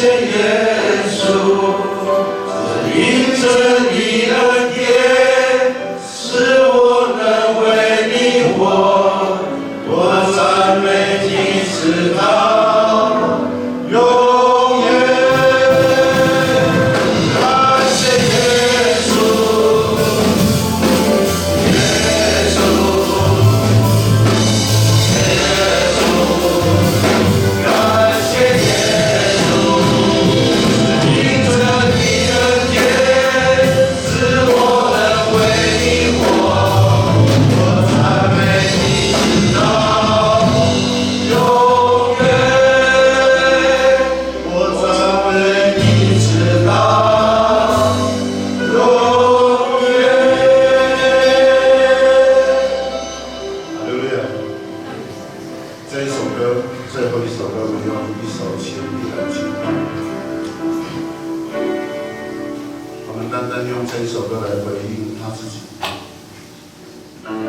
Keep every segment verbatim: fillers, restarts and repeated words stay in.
耶稣，这一生的恩典，使我能为你活，我赞美你直到永远。感谢耶稣，耶稣，耶稣。 哈利路亚。这一首歌，最后一首歌，我们用一首《前进来敬拜》。我们单单用这一首歌来回应他自己。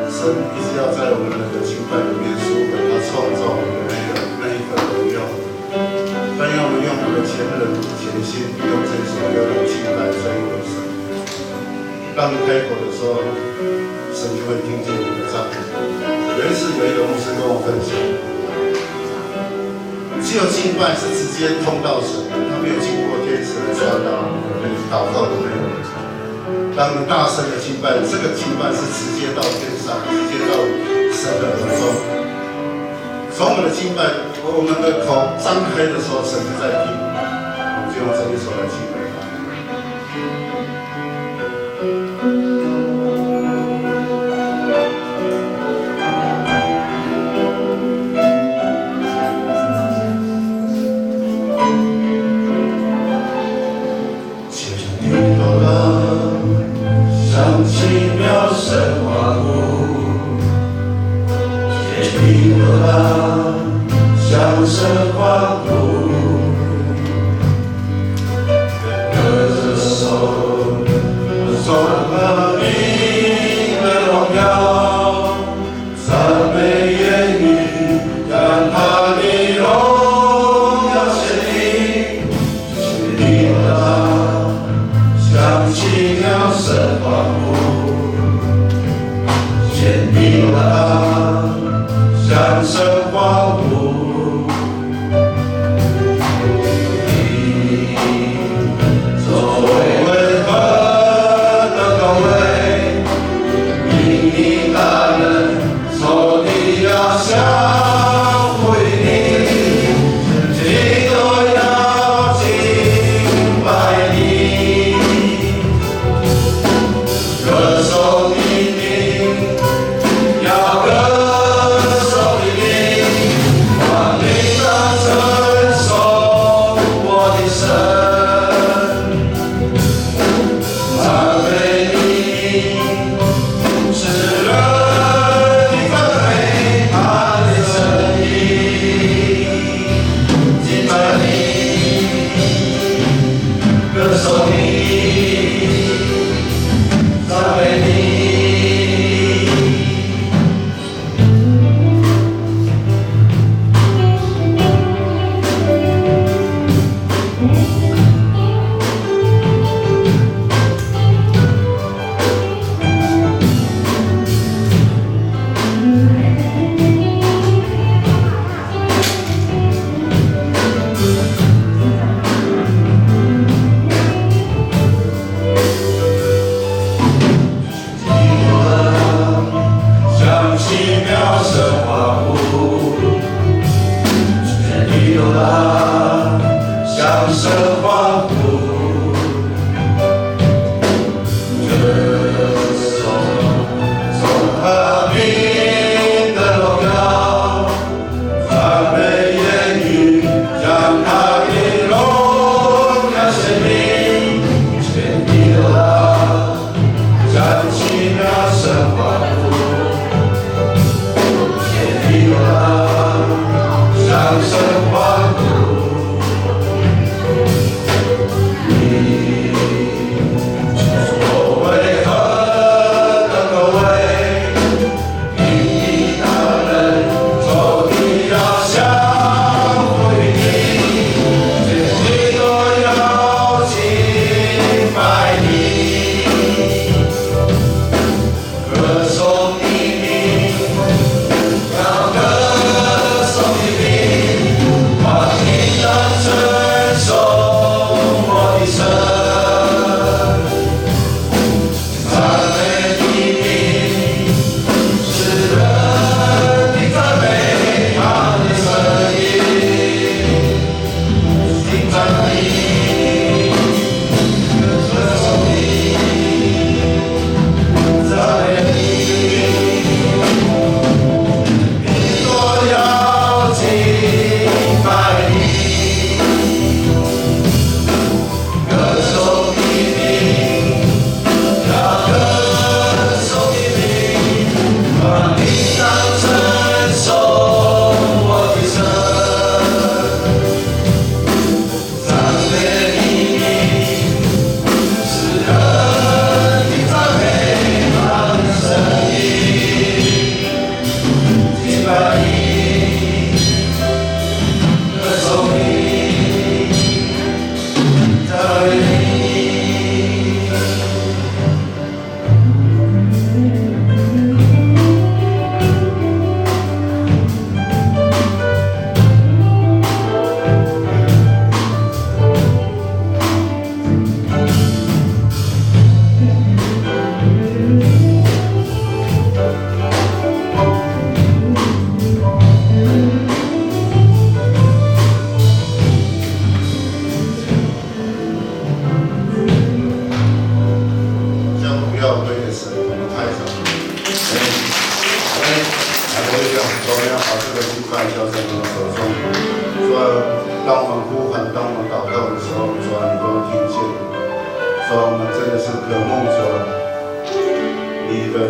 神一直要在我们的敬拜里面赎回他创造我们的那个，那一份荣耀。但愿我们用我们的全人、全心，用这一首歌来敬拜这一位神。 当你开口的时候，神就会听见你的赞美。有一次，有一个牧师跟我分享，只有敬拜是直接通到神，他没有经过天使的传达、祷告的内容。当你大声的敬拜，这个敬拜是直接到天上，直接到神的耳中。从我们的敬拜，我们的口张开的时候，神就在听。我们就用这一首来敬拜他。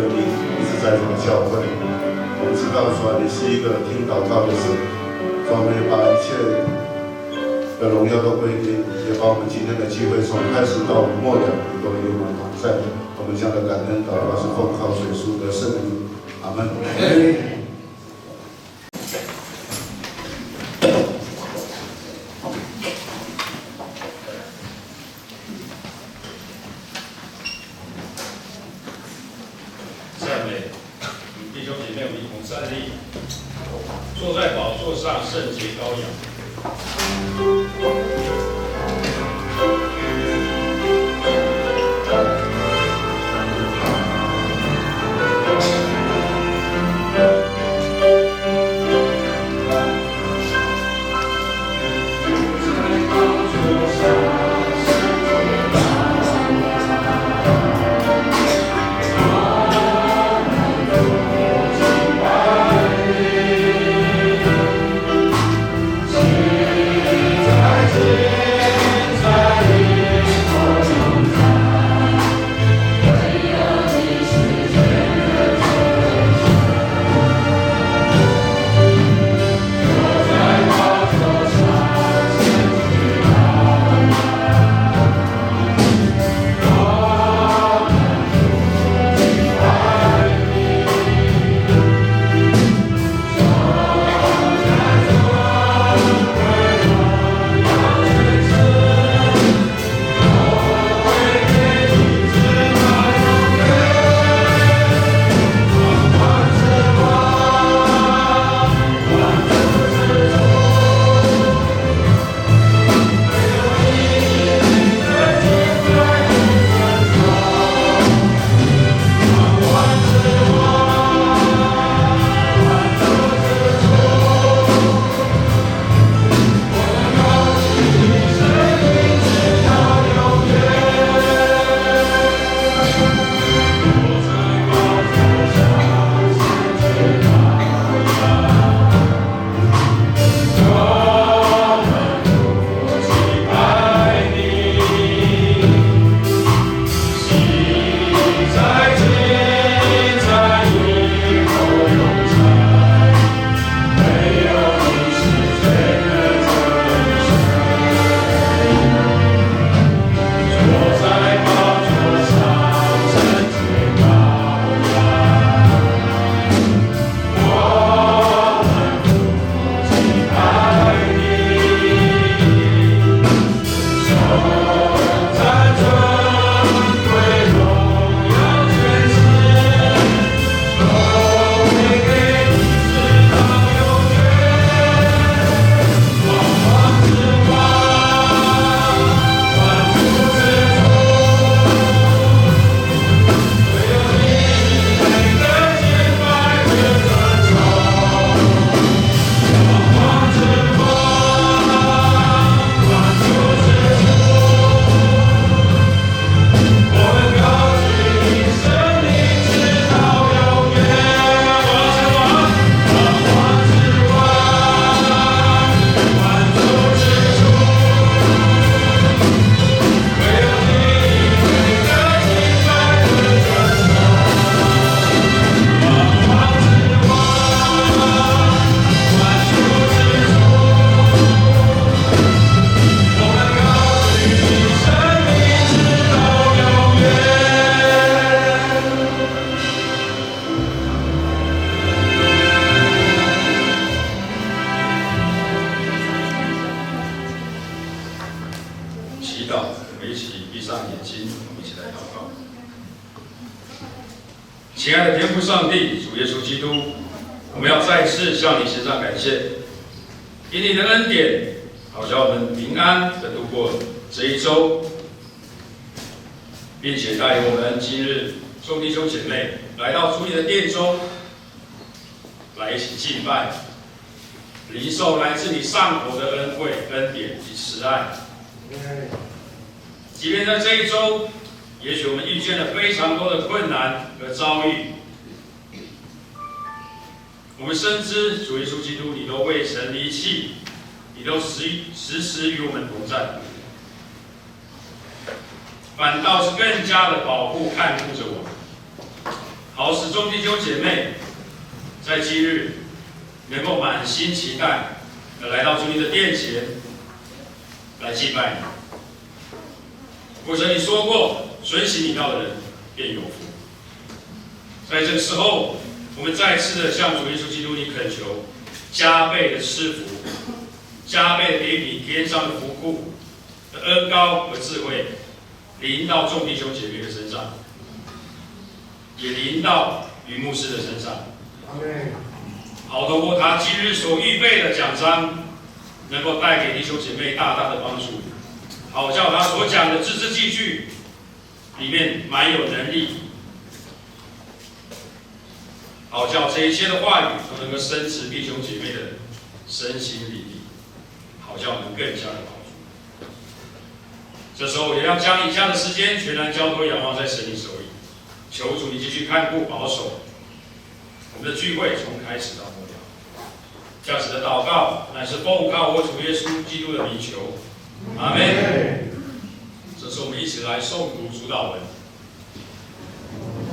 你一直在这个教会，我们知道说你是一个听祷告的神，主啊，我们也把一切的荣耀都归给你，也把我们今天的聚会从开始到末了，你都与我们同在。我们这样的感恩祷告是奉靠主耶稣的圣名，阿门。赞美，弟兄姐妹，我们一同站立。坐在宝座上圣洁羔羊。祈祷，我们一起闭上眼睛，我们一起来祷告。亲爱的天父上帝，主耶稣基督，我们要再次向你献上感谢，因你的恩典，好叫我们平安的度过这一周，并且带领我们今日众弟兄姐妹来到主你的殿中，来一起敬拜，领受来自你上头的恩惠、恩典及慈爱。即便在这一周，也许我们遇见了非常多的困难和遭遇，我们深知主耶稣基督，你都未曾离弃，你都时时时与我们同在，反倒是更加的保护看顾着我们。好使众弟兄姐妹在今日能够满心期待的来到主你的殿前来敬拜你。或者你说过，遵行你道的人便有福。在这个时候，我们再次的向主耶稣基督你恳求加倍的赐福，加倍的给你天上的福库的恩膏和智慧，临到众弟兄姐妹的身上，也临到于牧师的身上。阿们。好，通过他今日所预备的讲章，能够带给弟兄姐妹大大的帮助，好叫他所讲的字字句句里面满有能力，好叫这一切的话语都能够深植弟兄姐妹的身心里，好叫我们更加的帮助。这时候也要将以下的时间全然交托仰望在神你手里，求主你继续看顾保守我们的聚会从开始到末了。这样子的祷告乃是奉靠我主耶稣基督的名求，阿们。这时候我们一起来诵读主祷文。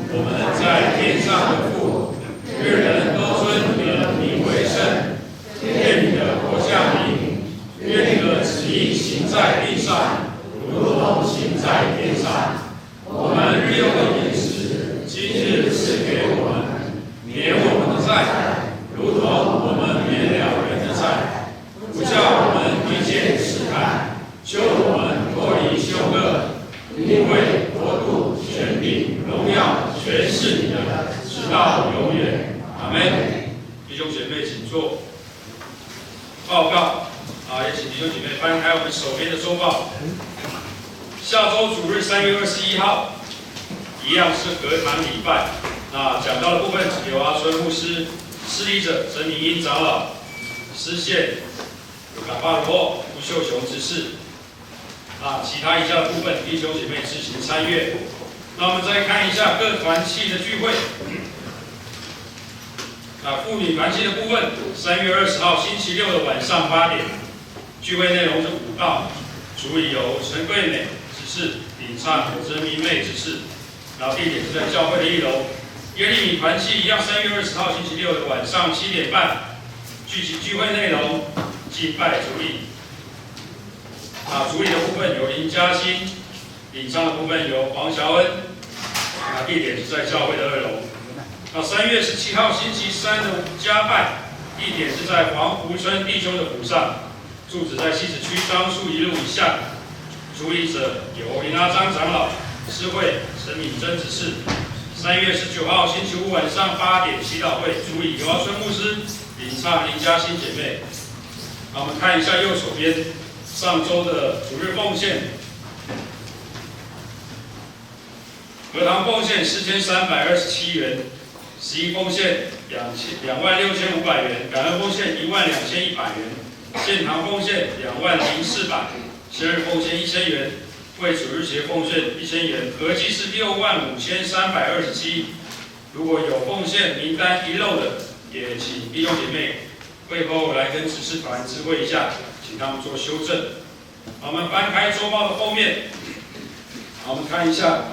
我们在天上的父，愿人都尊你的名为圣，愿你的国降临，愿你的旨意行在地上，如同行在天上。我们日用的饮食，今日赐给我们，免我们的债，如同我们免了人的债，不叫我们遇见试探，求我们脱离凶恶，因为国度、权柄、荣耀，全是你的，直到永远。阿们。弟兄姐妹，请坐。报告啊，也请弟兄姐妹翻开我们手边的周报。下周主日三月二十一号，一样是隔堂礼拜。那讲道的部分由阿春牧师，司礼者陈明英长老，司献 Kaparo 吴秀雄执事。啊，其他以下的部分，弟兄姐妹自行参阅。那我们再看一下各团契的聚会。啊，妇女团契的部分，三月二十号星期六的晚上八点，聚会内容是舞道，主礼由陈桂美执事领唱，陈明妹执事。 然后地点是在教会的一楼。耶利米团契一样，三月二十号星期六的晚上七点半，聚集聚会内容敬拜主礼。啊，主礼的部分由林嘉欣，领唱的部分由黄乔恩。啊，地点是在教会的二楼。那三月十七号星期三的家拜，地点是在黄湖村弟兄的府上。 住址在汐止区樟树一路以下。主礼者由林阿章长老，司会陈敏贞执事。三月十九号星期五晚上八点祈祷会，主礼由阿春牧师，领唱林嘉欣姐妹。那我们看一下右手边，上周的主日奉献。 合堂奉献四千三百二十七元，十一奉献两千两万六千五百元，感恩奉献一万两千一百元，献堂奉献两万零四百，十二奉献一千元，为主日学奉献一千元，合计是六万五千三百二十七。如果有奉献名单遗漏的，也请弟兄姐妹会后来跟执事团知会一下，请他们做修正。 好，我们翻开周报的后面，好，我们看一下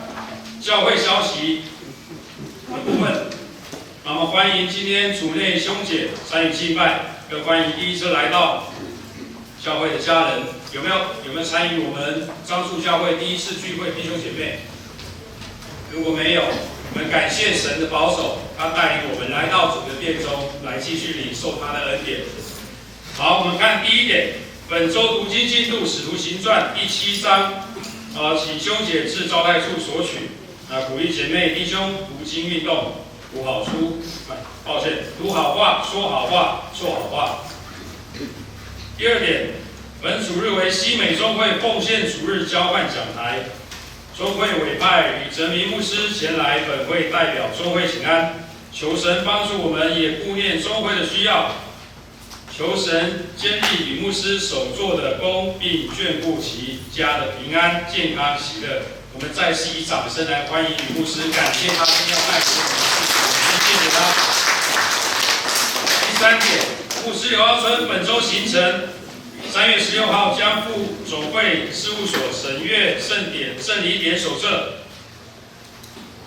教会消息的部分。那么欢迎今天主内兄姐参与敬拜，更欢迎第一次来到教会的家人。有没有有没有参与我们樟树教会第一次聚会弟兄姐妹？如果没有，我们感谢神的保守，他带领我们来到主的殿中，来继续领受他的恩典。 好，我们看第一点，本周读经进度，《使徒行传》第七章，呃，请兄姐至招待处索取。啊，鼓励姐妹弟兄读经运动，读好书，啊，抱歉，读好话，说好话，说好话。第二点，本主日为西美中会奉献主日交换讲台，中会委派李哲明牧师前来本会代表中会请安，求神帮助我们，也顾念中会的需要。 求神坚立李牧师所做的工，并眷顾其家的平安、健康、喜乐。我们再次以掌声来欢迎李牧师，感谢他今天要带给我们的信息，我们谢谢他。第三点，牧师刘耀春本周行程，三月十六号将赴总会事务所审阅圣典、圣礼典手册。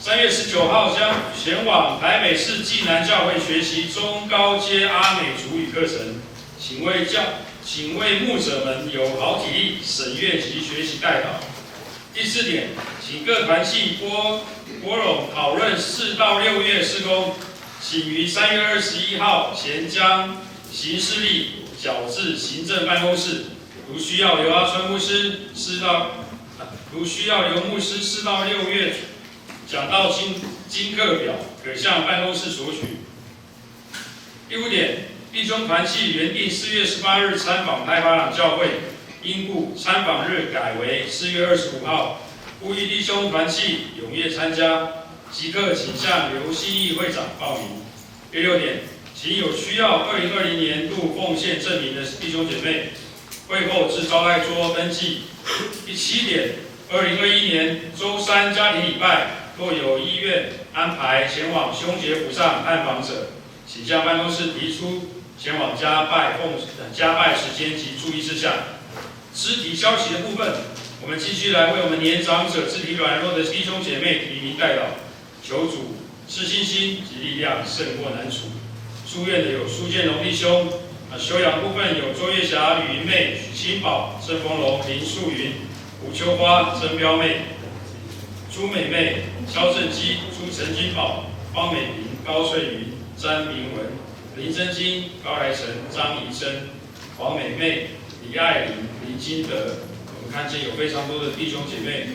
三月十九号将前往台北市暨南教会学习中高阶阿美族语课程，请为教，请为牧者们有好体力审阅及学习代祷。第四点，请各团契拨拨冗讨论四到六月事工，请于三月二十一号前将行事历缴至行政办公室，如需要由阿春牧师四到，如需要由牧师四到六月讲道经经课表，可向办公室索取。第五点，弟兄团契原定四月十八日参访太巴朗教会，因故参访日改为四月二十五号，呼吁弟兄团契踊跃参加，即刻请向刘信义会长报名。第六点，请有需要二零二零年度奉献证明的弟兄姐妹，会后至招待桌登记。第七点，二零二一年周三家庭礼拜，若有意愿安排前往兄姐府上探访者，请向办公室提出前往家拜奉，呃，家拜时间及注意事项。肢体消息的部分，我们继续来为我们年长者、肢体软弱的弟兄姐妹提名代祷，求主赐信心及力量，胜过难处。住院的有苏建荣弟兄，啊，休养部分有周月霞、吕云妹、许清宝、郑丰龙、林素云、吴秋花、曾彪妹、朱美妹、肖正基、朱陈金宝、方美玲、高翠云、詹明文、林真金、高来成、张怡珍、黄美妹、李爱玲、林金德。我们看见有非常多的弟兄姐妹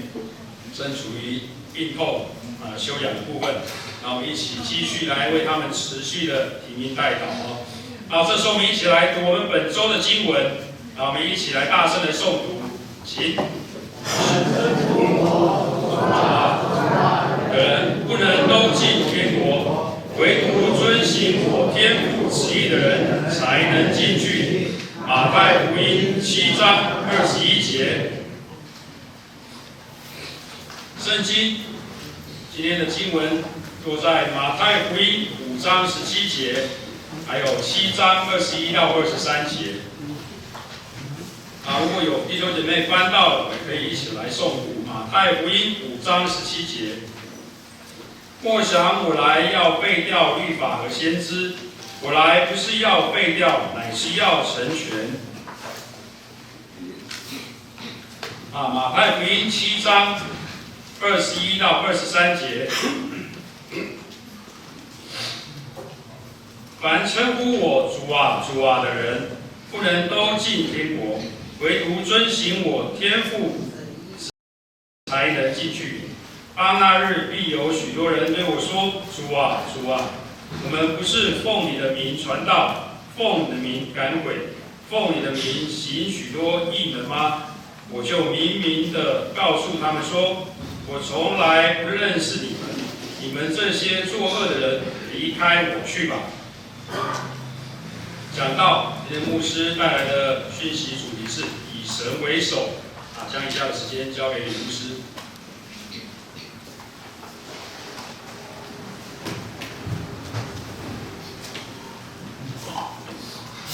正处于病痛，啊，休养的部分，那我们一起继续来为他们持续的提名代祷哦。好，这时候我们一起来读我们本周的经文，啊，我们一起来大声的诵读，请。人不能都进天国，唯独遵行我天父旨意的人才能进去。马太福音七章二十一节。圣经今天的经文落在马太福音五章十七节，还有七章二十一到二十三节。啊，如果有弟兄姐妹翻到了，我们可以一起来诵读马太福音五章十七节。莫想我来要废掉律法和先知，我来不是要废掉，乃是要成全。啊，马太福音七章二十一到二十三节，凡称呼我主啊，主啊的人，不能都进天国，唯独遵行我天父才能进去。当那日必有许多人对我说：主啊，主啊，我们不是奉你的名传道，奉你的名赶鬼，奉你的名行许多异能吗？我就明明的告诉他们说，我从来不认识你们，你们这些作恶的人，离开我去吧。讲道，今天牧师带来的讯息主题是以神为首。啊，将以下的时间交给李牧师。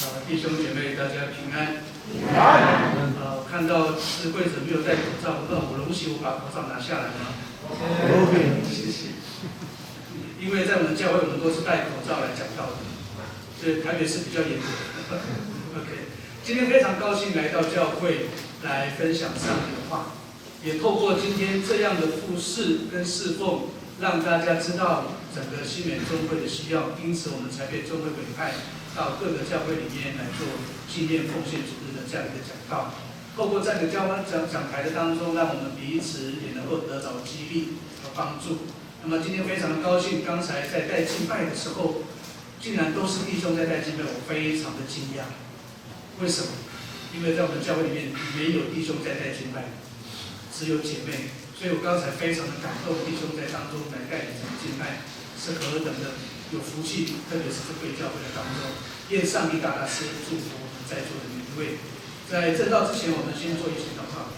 呃，弟兄姐妹，大家平安。平安。呃，看到是贵子没有戴口罩，那我容许我把口罩拿下来吗？谢谢。因为在我们教会，我们都是戴口罩来讲道的，所以台北市比较严格。OK，今天非常高兴来到教会来分享上帝的话。 也透过今天这样的服事跟侍奉，让大家知道整个新美中会的需要，因此我们才被中会委派到各个教会里面来做纪念奉献主日的这样一个讲道。透过这样的教会讲讲台的当中，让我们彼此也能够得着激励和帮助。那么今天非常的高兴，刚才在带敬拜的时候，竟然都是弟兄在带敬拜，我非常的惊讶。 为什么？因为在我们教会里面没有弟兄在带敬拜，只有姐妹。所以我刚才非常的感动，弟兄在当中来带领整个敬拜，是何等的有福气，特别是这贵教会的当中。愿上帝大大赐祝福我们在座的每一位。在正道之前，我们先做一起祷告。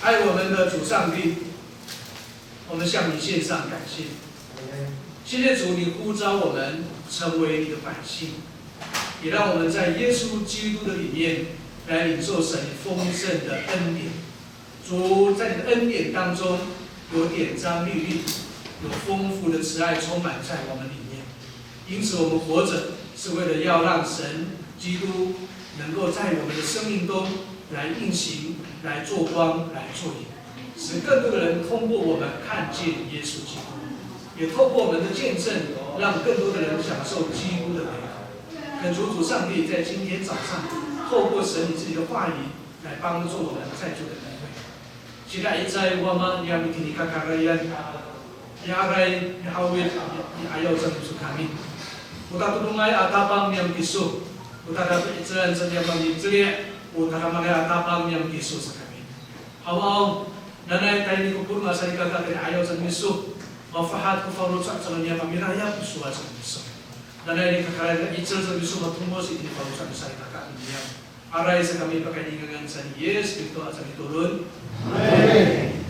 爱我们的主上帝， 我们向你献上感谢。谢谢主，你呼召我们成为你的百姓，也让我们在耶稣基督的里面来领受神丰盛的恩典。主，在你的恩典当中，有典章律例，有丰富的慈爱充满在我们里面。因此，我们活着是为了要让神基督能够在我们的生命中来运行、来做光、来做盐，使更多的人通过我们看见耶稣基督，也透过我们的见证，让更多的人享受基督的美好。恳求主上帝在今天早上，透过神你自己的话语来帮助我们在座的每一位。Saka icay Wama niyam i tini kakarayan, i aray, i hawid, i ayaw sa miso kami. O tatodongay a Tapang niyam kiso, o tadapi'icelan sa niyam a miceli', o tadamaanay a Tapang niyam kiso sa kami. Haw, nanay tayni ko polong a salikaka tayni ayaw sa miso, mafahad ko faloco' sa niyam a mirayap ko sowal sa miso. Nanay ini kakarayan a 'icel sa miso matomos itini faloco' a salikaka niyam. Aray sa kami pakayni i ngangan sa ni Yis Kristo a mitolon. Amin.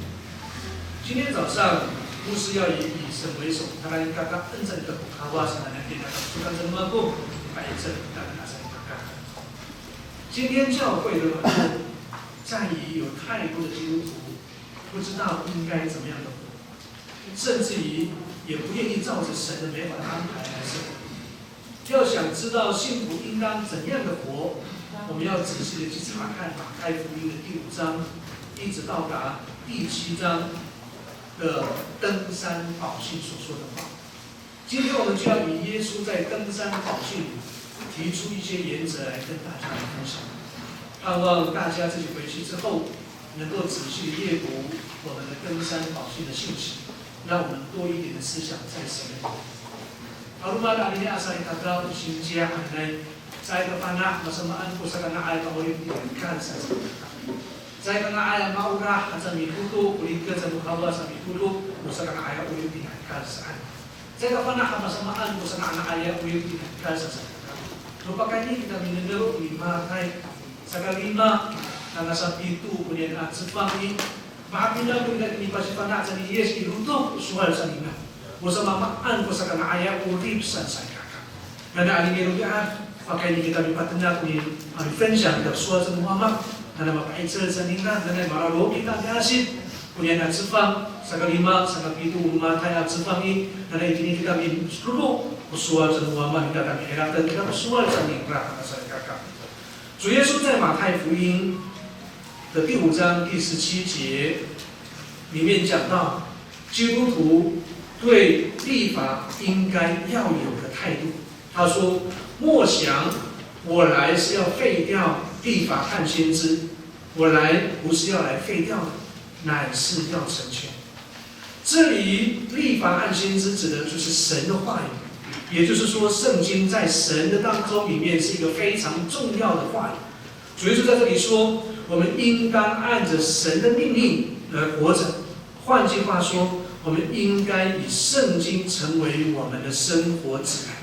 今天早上牧师要以以神为首，他来跟大家恩赐的Kawas，来跟大家说看什么不，把一切的大家来看。今天教会的软弱，在于有太多的基督徒不知道应该怎么样的活，甚至于也不愿意照着神的美好的安排来生活。 要想知道信徒应当怎样的活，我们要仔细的去查看马太福音的第五章，一直到达第七章的登山宝训所说的话。今天我们就要以耶稣在登山宝训里提出一些原则来跟大家来分享，盼望大家自己回去之后能够仔细的阅读我们的登山宝训的信息，让我们多一点的思想在神的里面。 Roma anini a salikaka o sinsiya hananay, caay ka fana' masamaan ko sakanga'ay a 'orip i hekal sa salikaka. Caay ka nga'ay a maolah aca mihoto ko rikec no Kawas a mihoto ko sakanga'ay a 'orip i hekal saan. Caay ka fana' masamaan ko sakanga'ay a 'orip i hekal sa salikaka. No pakayni kita minengneng i Matay, sakalima, tangasa pito konian a cefang i, Ma'apinang ko ina i pasifana' sa ni Yis i lotok sowal sa nira. O samamaan ko sakanga'ay a 'orip saan salikaka. Nana anini romi'ad, pakayni kita mipatenak ni, a, mifensiyang kita sowal sa no Wama. Nana mapa'icel sa nira, nana mararo kita miasip. Konian a cefang, sakalima, sakapito, o Matay a cefang i, nana itini kita misolok ko sowal sa no Wama, kita kami iratan kita ko sowal sa nira, salikaka. 主耶稣在马太福音的第五章第十七节里面讲到，基督徒对律法应该要有的态度。他说：“莫想我来是要废掉律法和先知，我来不是要来废掉的，乃是要成全。”这里律法和先知指的就是神的话语，也就是说，圣经在神的当中里面是一个非常重要的话语。主耶稣在这里说，我们应当按着神的命令来活着。换句话说，我们应该以圣经成为我们的生活指南。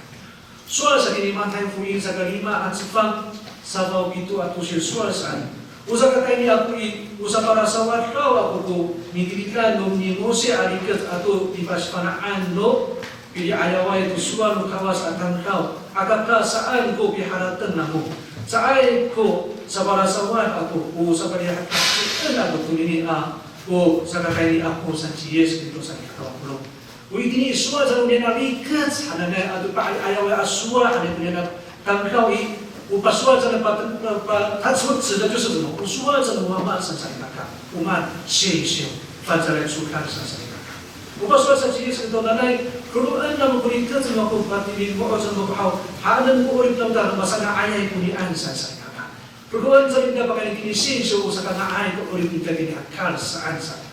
Sowal sa itini Matay Foin sakalima a cefang, safaw pito a tosil sowal saan. O sakatayni ako i, o sapalasawahaw ako ko mitilidan no ni Mose a rikec ato pipasifana'an no pili'ayaway to sowal no Kawas a tamdaw, aka ka saan ko piharateng namo. Caay ko sapalasawad ako, o sapalihatihaten ako tonini a, o sakatayni ako saan ci Yis Kristo saan i katawapolong. O itini i sowal sa no niyana rikec hananay ato pa'ayaway a sowal hananay ko niyana tamdaw i, o pasowal sa na pa, pa, 他所指的就是什么？O sowal sa no Wama saan salikaka. O maan, 谢谢, fangcalay codad saan salikaka. O pasowal sa ci Yis Kristo nanay, roro'en namo ko rikec no mako, patilimo'ot sa no mako haw, haenen ko 'orip namo ta masanga'ayay konian saan salikaka. Roro'en sa kita pakayni itini 谢谢 o sakanga'ay ko 'orip nita itini hekal saan salikaka.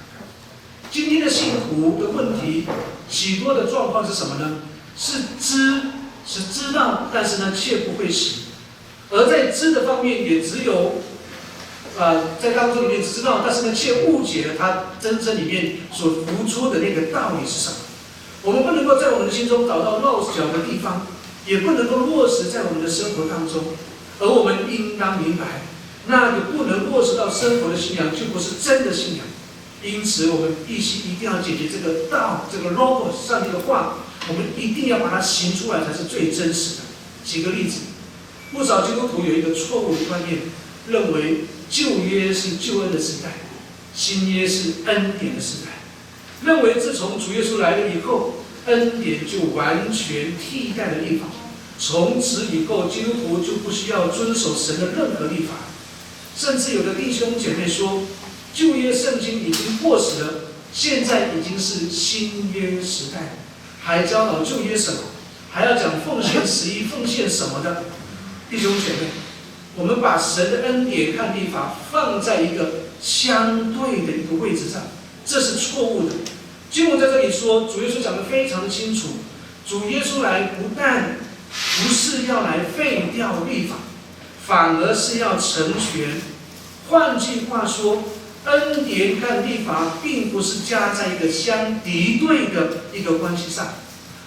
今天的信徒的问题，许多的状况是什么呢？是知，是知道，但是呢，却不会行。而在知的方面，也只有，呃，在当中里面知道，但是呢，却误解了他真正里面所浮出的那个道理是什么。我们不能够在我们的心中找到落脚的地方，也不能够落实在我们的生活当中。而我们应当明白，那个不能落实到生活的信仰，就不是真的信仰。 因此，我们必须一定要解决这个道，这个 logos，上帝的话，我们一定要把它行出来，才是最真实的。举个例子，不少基督徒有一个错误的观念，认为旧约是救恩的时代，新约是恩典的时代。认为自从主耶稣来了以后，恩典就完全替代了律法，从此以后基督徒就不需要遵守神的任何律法。甚至有的弟兄姐妹说，旧约圣经已经过时了，现在已经是新约时代，还教导旧约什么？还要讲奉献、十一奉献什么的？弟兄姐妹，我们把神的恩典和律法放在一个相对的一个位置上，这是错误的。经文在这里说，主耶稣讲得非常的清楚，主耶稣来不但不是要来废掉律法，反而是要成全。换句话说，恩典和律法并不是加在一个相敌对的一个关系上。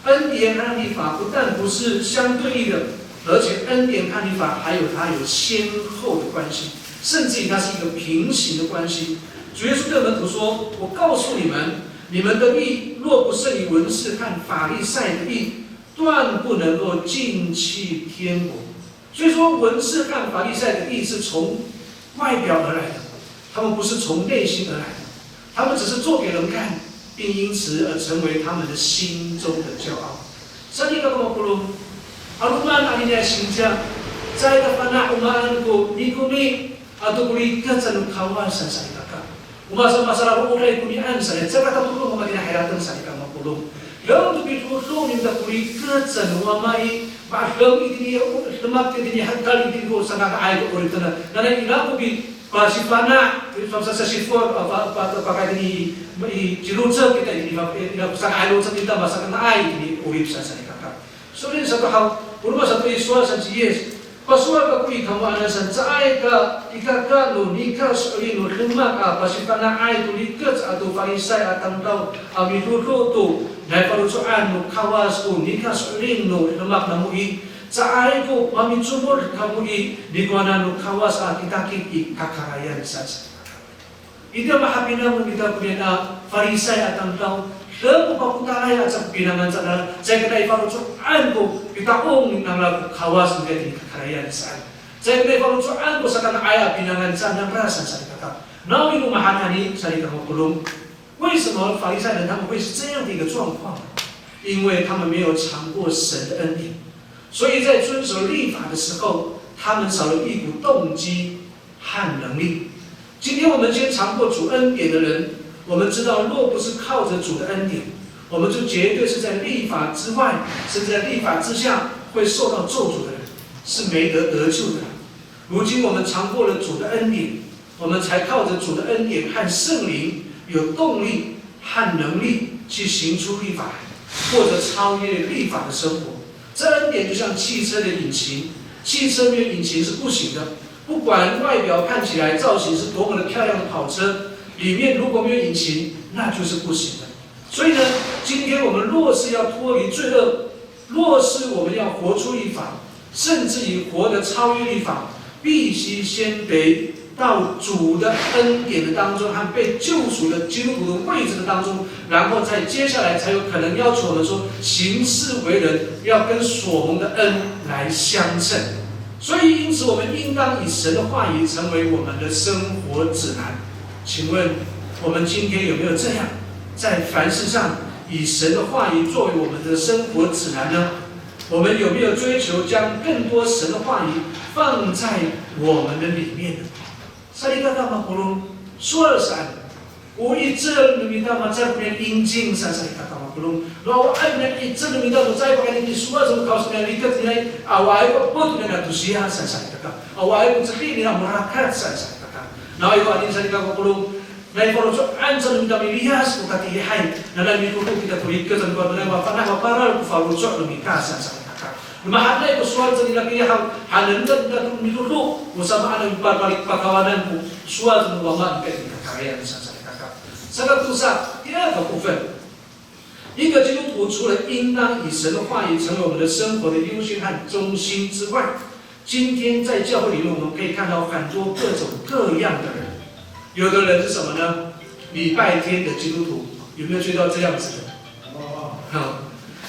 恩典和律法不但不是相对立的，而且恩典和律法还有它有先后的关系，甚至于它是一个平行的关系。主耶稣对门徒说：“我告诉你们，你们的义若不胜于文士和法利赛的义，断不能够进去天国。”所以说，文士和法利赛的义是从外表而来的，他们不是从内心而来的，他们只是做给人看，并因此而成为他们的心中的骄傲。Salikaka mapolong, 'aloman anini a singsi, caay ka fana' o maan ko nikomi ato ko rikec no Kawas, salikaka. O masa, masalalooday ko niyaan sa, caay ka tatodong ko matini a harateng, salikaka mapolong. Deng to pidodo ningra ko rikec no Wama i, ma'edeng itini, o demak itini, hekal itini ko sanga'ay ko 'orip tona. Nanay ira ko pi, pasifana', pasasasifo, apa, apa, apa, pakayni i, i, cilocek kita itini, ira ko sanga'ay locek kita, masakanga'ay itini 'orip sa, salikaka. So'elin sato haw, o roma sato i sowal san ci Yis. Pasowal kako i kamo anan san, caay ka ikaka no nika so'elin no demak a pasifana'ay to rikec ato Farisay a tamdaw a midodo to nai faloco'an no Kawas ko nika so'elin no demak namo i, caay ko mamicomod kamo i nikowanan no Kawas a kitakit i kakarayan sa. Itiya mahapinang no mita koniyan a Farisay a tamdaw, deng ko papotalay aca ko pinangan cangra, caay ka nai faloco'an ko pita'ong nangra ko Kawas no mita i kakarayan saan. Caay ka nai faloco'an ko sakanga'ay a pinangan cangra saan, salikaka. Nawhani o mahaenay, salikaka mapolong. 为什么法利赛人他们会是这样的一个状况呢？因为他们没有尝过神的恩典，所以在遵守律法的时候，他们少了一股动机和能力。今天我们先尝过主恩典的人，我们知道，若不是靠着主的恩典，我们就绝对是在律法之外，甚至在律法之下会受到咒诅的人，是没得得救的。如今我们尝过了主的恩典，我们才靠着主的恩典和圣灵有动力和能力去行出律法，过着超越律法的生活。这恩典就像汽车的引擎，汽车没有引擎是不行的。不管外表看起来造型是多么的漂亮的跑车，里面如果没有引擎，那就是不行的。所以呢，今天我们若是要脱离罪恶，若是我们要活出律法，甚至于活得超越律法，必须先得到主的恩典的当中和被救赎的基督徒的位置的当中，然后再接下来才有可能要求我们说，行事为人要跟所蒙的恩来相称。所以，因此我们应当以神的话语成为我们的生活指南。请问我们今天有没有这样，在凡事上以神的话语作为我们的生活指南呢？我们有没有追求将更多神的话语放在我们的里面呢？Salikaka mapolong, sowal saan. O 'icel no mita macal koniyan injing saan, salikaka mapolong. No awaay koniyan 'icel no mita to caay pakayni i sowal sa no Kawas koniyan rikec nira i, awaay ko epet koniyan a tosiyah saan, salikaka. Awaay ko ceki nira morakat saan, salikaka. Nawhani o adin, salikaka mapolong, nai faloco'an sa no mita miliyas ko tatiihay, nanay midodo kita to rikec, nanay mafana' maparal ko faloco' no mita saan, salikaka. Mahaenay ko sowal sa nira kiya haw, haenen ta kita to midodo, o samaan a mipapalik pakawanan ko sowal no Wama i kakarayan saan, salikaka. Saka tosa, 第二个部分，一个基督徒除了应当以神的话语成为我们的生活的优先和中心之外，今天在教会里面，我们可以看到很多各种各样的人。有的人是什么呢？礼拜天的基督徒，有没有注意到这样子的？好，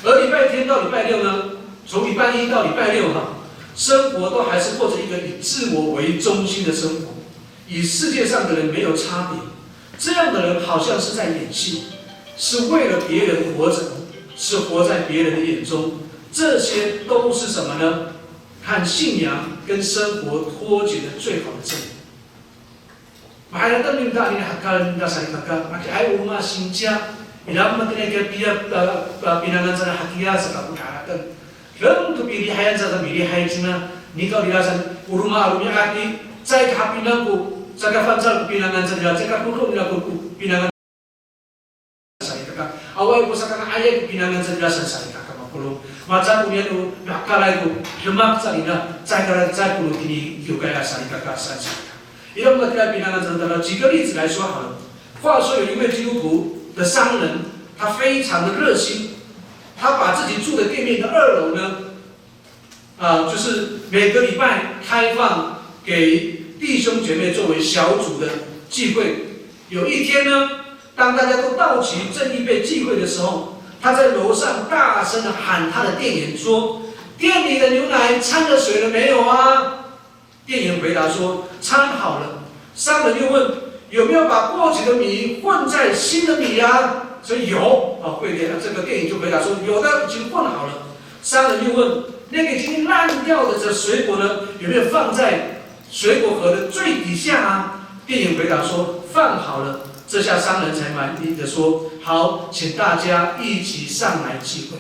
而礼拜天到礼拜六呢，从礼拜一到礼拜六哈，生活都还是过着一个以自我为中心的生活，与世界上的人没有差别。这样的人好像是在演戏，是为了别人活着，是活在别人的眼中，这些都是什么呢？和信仰跟生活脱节的最好的证明。Maharateng ningra anini a hekal ningra salikaka, makiay o roma a singsi, ira matini kiya, a, a, pinangan cangra hakiya saka ko maharateng. Deng to pilihayan sa, milihay cingra, nikawrira san, o roma a romi'ad i, caay ka hapinang ko, caay ka fangcal ko pinangan cangra, caay ka kodo nira ko, ko pinangan salikaka. Awaay ko sakanga'ayay ko pinangan cangra san salikaka mapolong. Maca ko niyan o mihakalay ko demak cangra, caay ka, caay ko no tini kiwkay a salikaka san salikaka. Ira matira pinangan cangra, 举个例子来说好了。话说有一位基督徒的商人，他非常的热心，他把自己住的店面的二楼呢， 啊，就是每个礼拜开放给弟兄姐妹作为小组的聚会。有一天呢，当大家都到齐，正预备聚会的时候，他在楼上大声地喊他的店员说：“店里的牛奶掺了水了没有啊？”店员回答说：“掺好了。”商人又问：“有没有把过期的米混在新的米呀？”说：“有。”啊，会店，这个店员就回答说：“有的，已经混好了。”商人又问：“那个已经烂掉的这水果呢，有没有放在水果盒的最底下啊？”店员回答说：“放好了。”这下商人才满意的说：“好，请大家一起上来聚会。”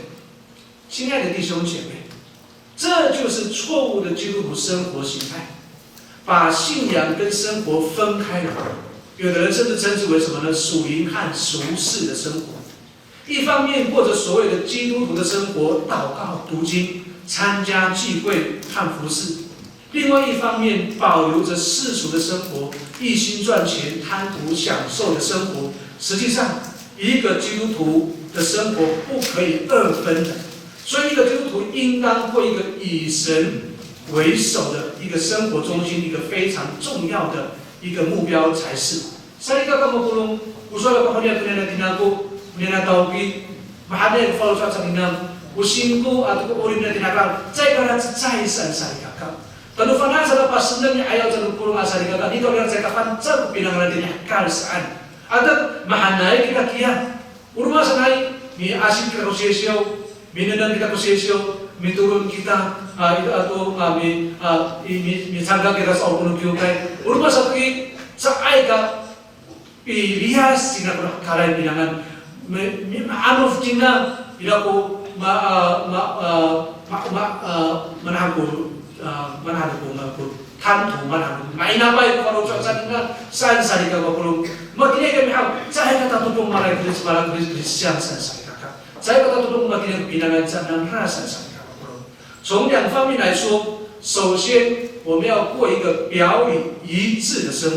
亲爱的弟兄姐妹，这就是错误的基督徒生活形态，把信仰跟生活分开了。有的人甚至称之为什么呢？属灵和俗世的生活。一方面过着所谓的基督徒的生活，祷告、读经、参加聚会和服侍；另外一方面，保留着世俗的生活，一心赚钱、贪图享受的生活。实际上，一个基督徒的生活不可以二分的。所以，一个基督徒应当过一个以神为首的一个生活中心，一个非常重要的一个目标才是。Salikaka mapolong, o sowal ako haw nira to nira tinako, nira tawki, mahaenay ko faloco' sa nira, o singko ato ko 'orip nira tinaka, caay ka cecay saan salikaka. Tano fana' sa a paseneng i 'ayaw cangra ko polong a salikaka, nikawrira caay ka fangcal ko pinangan nira tini hekal saan. Ato mahaenay kita kiya. O roma sanay, miasip kita ko sisiw, minengneng kita ko sisiw, mitolon kita, a, ito ato, a, mi, a, i, mi, micangkang kita sa 'orip no kiwkay. O roma sato i, caay ka piliyas cingra ko kalay pinangan. Mi, mi, maanof cingra, ira ko, ma, a, ma, a, ma, ma, a, manahak ko, a, manahak ko, ma, ko, tanto manahak ko, mainafay ko faloco' sa cingra, saan salikaka mapolong. Matini kami haw, caay ka tatodong malay ko, malay ko, saan salikaka. Caay ka tatodong matini pinangan sa nangra saan salikaka mapolong. 从两方面来说，首先，我们要过一个表里一致的生活。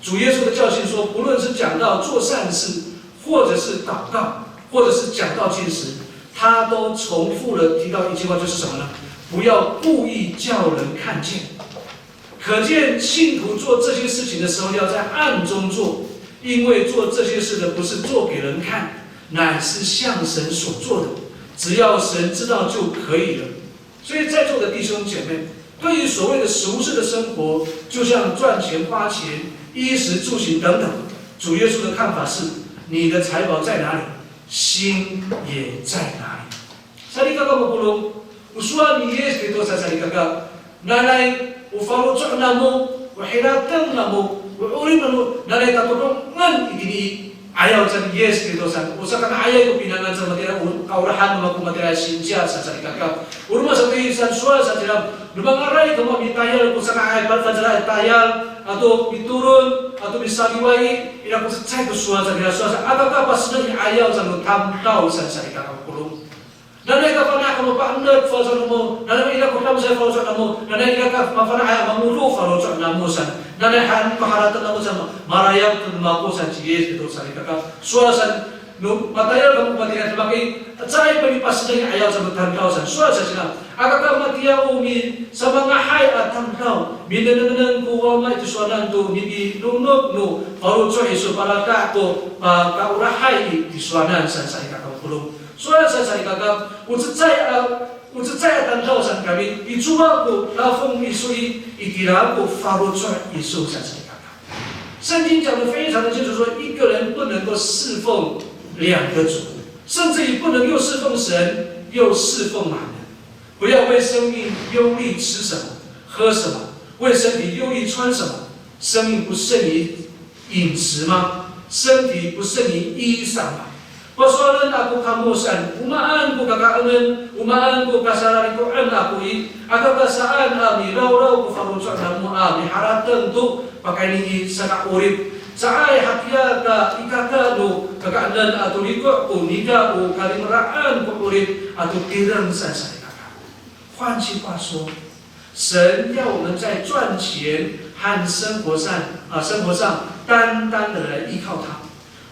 主耶稣的教训说，不论是讲道、做善事，或者是祷告，或者是讲道、禁食，他都重复了提到一句话，就是什么呢？不要故意叫人看见。可见信徒做这些事情的时候，要在暗中做，因为做这些事的不是做给人看，乃是向神所做的，只要神知道就可以了。 所以在座的弟兄姐妹，对于所谓的俗世的生活，就像赚钱、花钱、衣食住行等等，主耶稣的看法是：你的财宝在哪里，心也在哪里。Salikaka mapolong, o sowal ni Yis Kristo sa salikaka, nanay o faloco' namo, o harateng namo, o 'orip namo, nanay tatodongen itini i 'ayaw can ni Yis Kristo san, o sakanga'ayay ko pinangan sa matira, o kaolahan no mako matira singsi sa salikaka. O roma sato i saan sowal sa cingra, no mangalay kamo a mitayal ko sakanga'ay, fangcalay a tayal, ato mitolon, ato misaliway i, ira ko cecay ko sowal sa cingra, sowal sa, aka ka paseneng i 'ayaw can no tamdaw saan salikaka mapolong. Nanay ka fana' kamo pa'enet faloco' namo, nanay ira ko tamsay faloco' namo, nanay ira ka mafana'ay a mangodo faloco' namo san, nanay han ko harateng namo san, marayap to no mako san ci Yis Kristo salikaka. Sowal san, no matayal kamo matira demak i, caay pa mipaseneng i 'ayaw san no tamdaw san, sowal sa cingra. Aka ka matiya o misamangahay a tamdaw, minengneng ko wama i tisowanan to mipinonok no faloco' iso, palaka to, a, kaolahay i tisowanan san salikaka mapolong. Sowal sa salikaka, o cecay a, o cecay a tamdaw san kami, i cowa ko dafong iso i, itira ko faloco' iso sa salikaka. 圣经讲得非常的清楚，说一个人不能够侍奉两个主，甚至于不能又侍奉神又侍奉马门。不要为生命忧虑吃什么、喝什么，为身体忧虑穿什么。生命不胜于饮食吗？身体不胜于衣裳吗？Pasowalen ako kamo saan, o maan ko kakaenen, o maan ko kasarariko'en ako i, aka ka saan a milawlaw ko faloco' namo a miharateng to pakayni i saka'orip. Caay hakiya ka ikaka no kakaenen ato riko' ko nika o kalimelaan ko 'orip ato tireng saan sa i kaka. 换句话说，神要我们在赚钱和生活上，啊，生活上单单的来依靠他，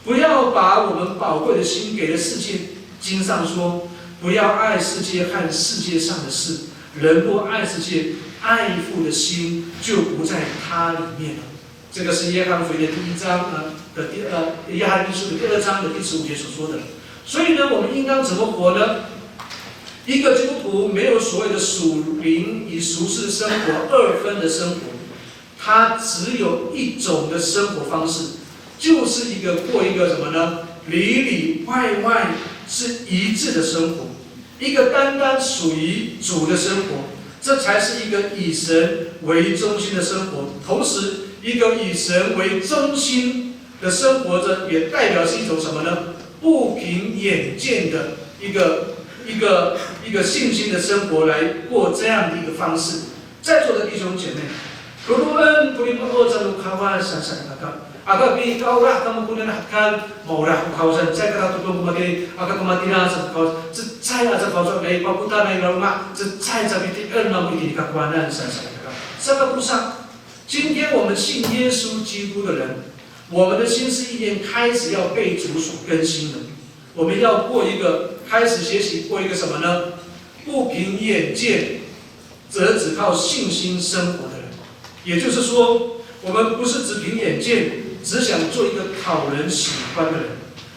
不要把我们宝贵的心给了世界。经上说，不要爱世界和世界上的事，人若爱世界，爱父的心就不在他里面了。这个是约翰福音的第一章，呃，的第，呃，约翰一书的第二章的第十五节所说的。所以呢，我们应当怎么活呢？一个基督徒没有所谓的属灵与俗世生活二分的生活，他只有一种的生活方式，就是一个过一个什么呢？里里外外是一致的生活，一个单单属于主的生活，这才是一个以神为中心的生活，同时一个以神为中心的生活着，也代表是一种什么呢？不凭眼见的一个一个一个信心的生活来过这样的一个方式。在座的弟兄姐妹，Roroen ko limo'ot no Kawas saan sa i kaka. Aka pikaolah kamo konan a hekal, maolah ko Kawasan, caay ka tatodong ko matini, aka ko matini sa ko Kawas, cecay aca ko Kawasan, nai papotal, nai laloma', cecay aca piti'er namo itini i kakowanan saan sa i kaka. Saka tosa, 今天我们信耶稣基督的人，我们的心思意念开始要被主所更新了。我们要过一个，开始学习过一个什么呢？不凭眼见，则只靠信心生活的人。也就是说，我们不是只凭眼见，只想做一个讨人喜欢的人，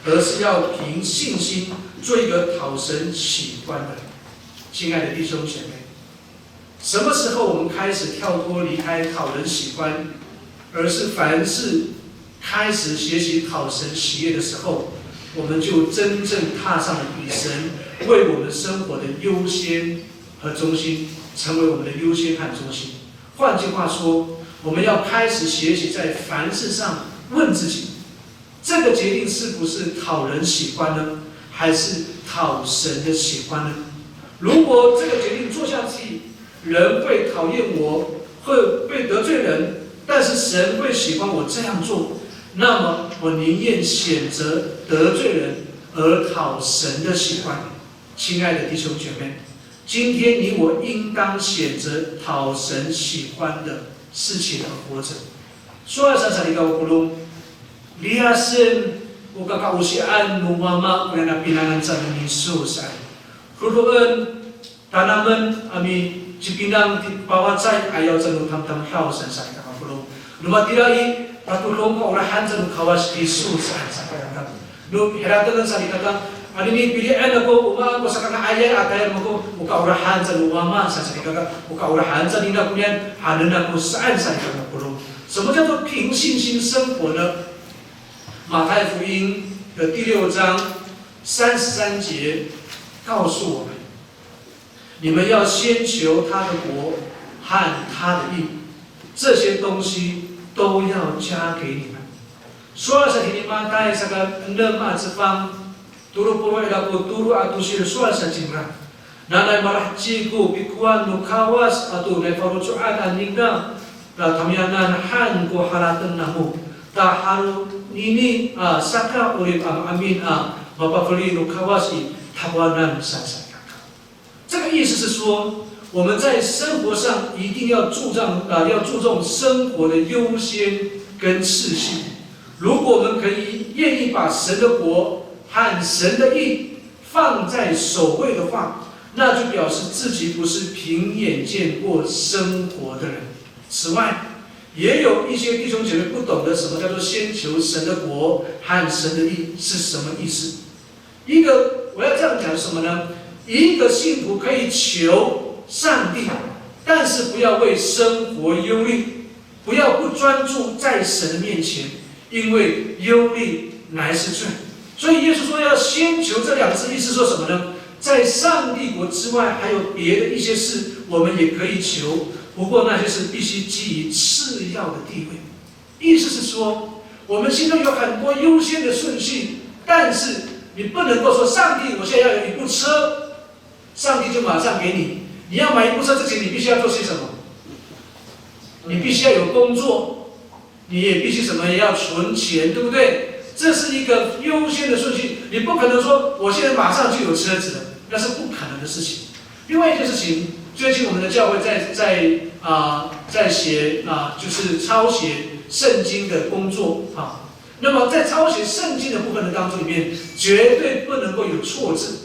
而是要凭信心做一个讨神喜欢的人。亲爱的弟兄姐妹，什么时候我们开始跳脱离开讨人喜欢，而是凡事开始学习讨神喜悦的时候，我们就真正踏上了与神为我们生活的优先和中心，成为我们的优先和中心。换句话说，我们要开始学习在凡事上问自己，这个决定是不是讨人喜欢呢，还是讨神的喜欢呢？如果这个决定做下去，人会讨厌我，会被得罪人，但是神会喜欢我这样做，那么我宁愿选择得罪人，而讨神的喜欢。亲爱的弟兄姐妹，今天你我应当选择讨神喜欢的事情而活着。Sowal sa salikaka o polong, liyasen o kaka'osian no Wama ko niyana pinangan cangra ni Yiso saan. Roroen, tanamen a micipinang to pawacay, ayaw cangra tamtamdaw saan salikaka o polong. No matira i, tatodong kaolahan cangra no Kawas Yiso saan salikaka. No hiratengen salikaka, anini pili'en ako, o maan ko sakanga'ayay a tayal ako, o kaolahan cangra no Wama saan salikaka, o kaolahan cangra nina koniyan, hanen ako saan salikaka o polong. 什么叫做凭信心生活呢？马太福音的第六章三十三节告诉我们，你们要先求他的国和他的义，这些东西都要加给你们。Sowal sa itini Matay saka enem a cefang, tolo polo' ira ko tolo a tosil, sowal sa cingra. Nanay malaheci ko pikowan no Kawas ato nai faloco'an ningra, ta tamiyanan han ko harateng namo, ta harateng nini a saka'orip a maemin a mapafeli no Kawas i takowanan saan salikaka. 这个意思是说，我们在生活上一定要注重，啊，要注重生活的优先跟次序。如果我们可以愿意把神的国和神的义放在首位的话，那就表示自己不是凭眼见过生活的人。此外，也有一些弟兄姐妹不懂得什么叫做先求神的国和神的义是什么意思。一个，我要这样讲是什么呢？一个信徒可以求上帝，但是不要为生活忧虑，不要不专注在神的面前，因为忧虑乃是罪。所以耶稣说要先求这两个字，意思说什么呢？在上帝国之外，还有别的一些事，我们也可以求，不过那些事必须基于次要的地位。意思是说，我们心中有很多优先的顺序，但是你不能够说，上帝，我现在要有一部车，上帝就马上给你。你要买一部车之前，你必须要做些什么？你必须要有工作，你也必须什么，也要存钱，对不对？这是一个优先的顺序，你不可能说我现在马上就有车子了，那是不可能的事情。另外一件事情，最近我们的教会在在啊、在写啊、就是抄写圣经的工作啊。那么在抄写圣经的部分的当中里面，绝对不能够有错字。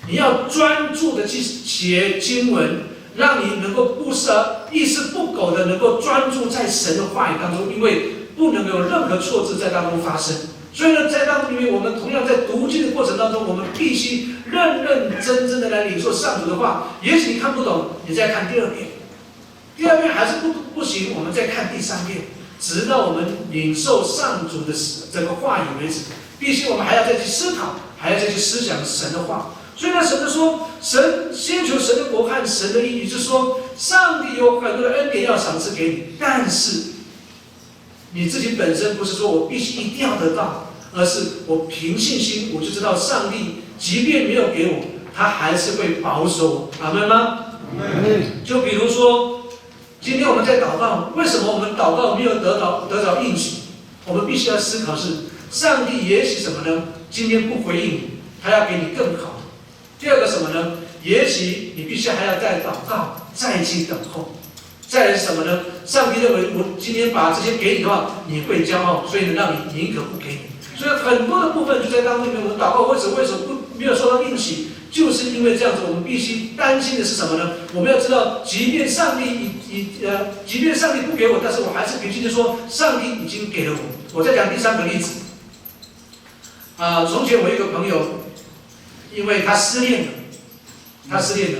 你要专注的去写经文，让你能够不是一丝不苟的能够专注在神的话语当中，因为不能有任何错字在当中发生。所以呢，在当中里面，我们同样在读经的过程当中，我们必须认认真真的来领受上主的话。也许你看不懂，你再看第二遍。第二遍还是不不行，我们再看第三遍，直到我们领受上主的这个话语为止。必须我们还要再去思考，还要再去思想神的话。所以呢，神就说，神先求神的国和神的义，就是说，上帝有很多的恩典要赏赐给你，但是你自己本身不是说我必须一定要得到，而是我凭信心，我就知道上帝即便没有给我，他还是会保守我。阿门吗？阿门。就比如说，今天我们在祷告，为什么我们祷告没有得到得着应许？我们必须要思考是，上帝也许什么呢？今天不回应你，他要给你更好。第二个什么呢？也许你必须还要再祷告，再去等候。再来是什么呢？上帝认为我今天把这些给你的话，你会骄傲，所以呢，让你宁可不给你。所以很多的部分就在当中里面，我们祷告为什么为什么不没有受到应许，就是因为这样子，我们必须担心的是什么呢？我们要知道，即便上帝已已呃，即便上帝不给我，但是我还是凭信心说，上帝已经给了我。我再讲第三个例子，啊、从前我有一个朋友，因为他失恋了，他失恋了，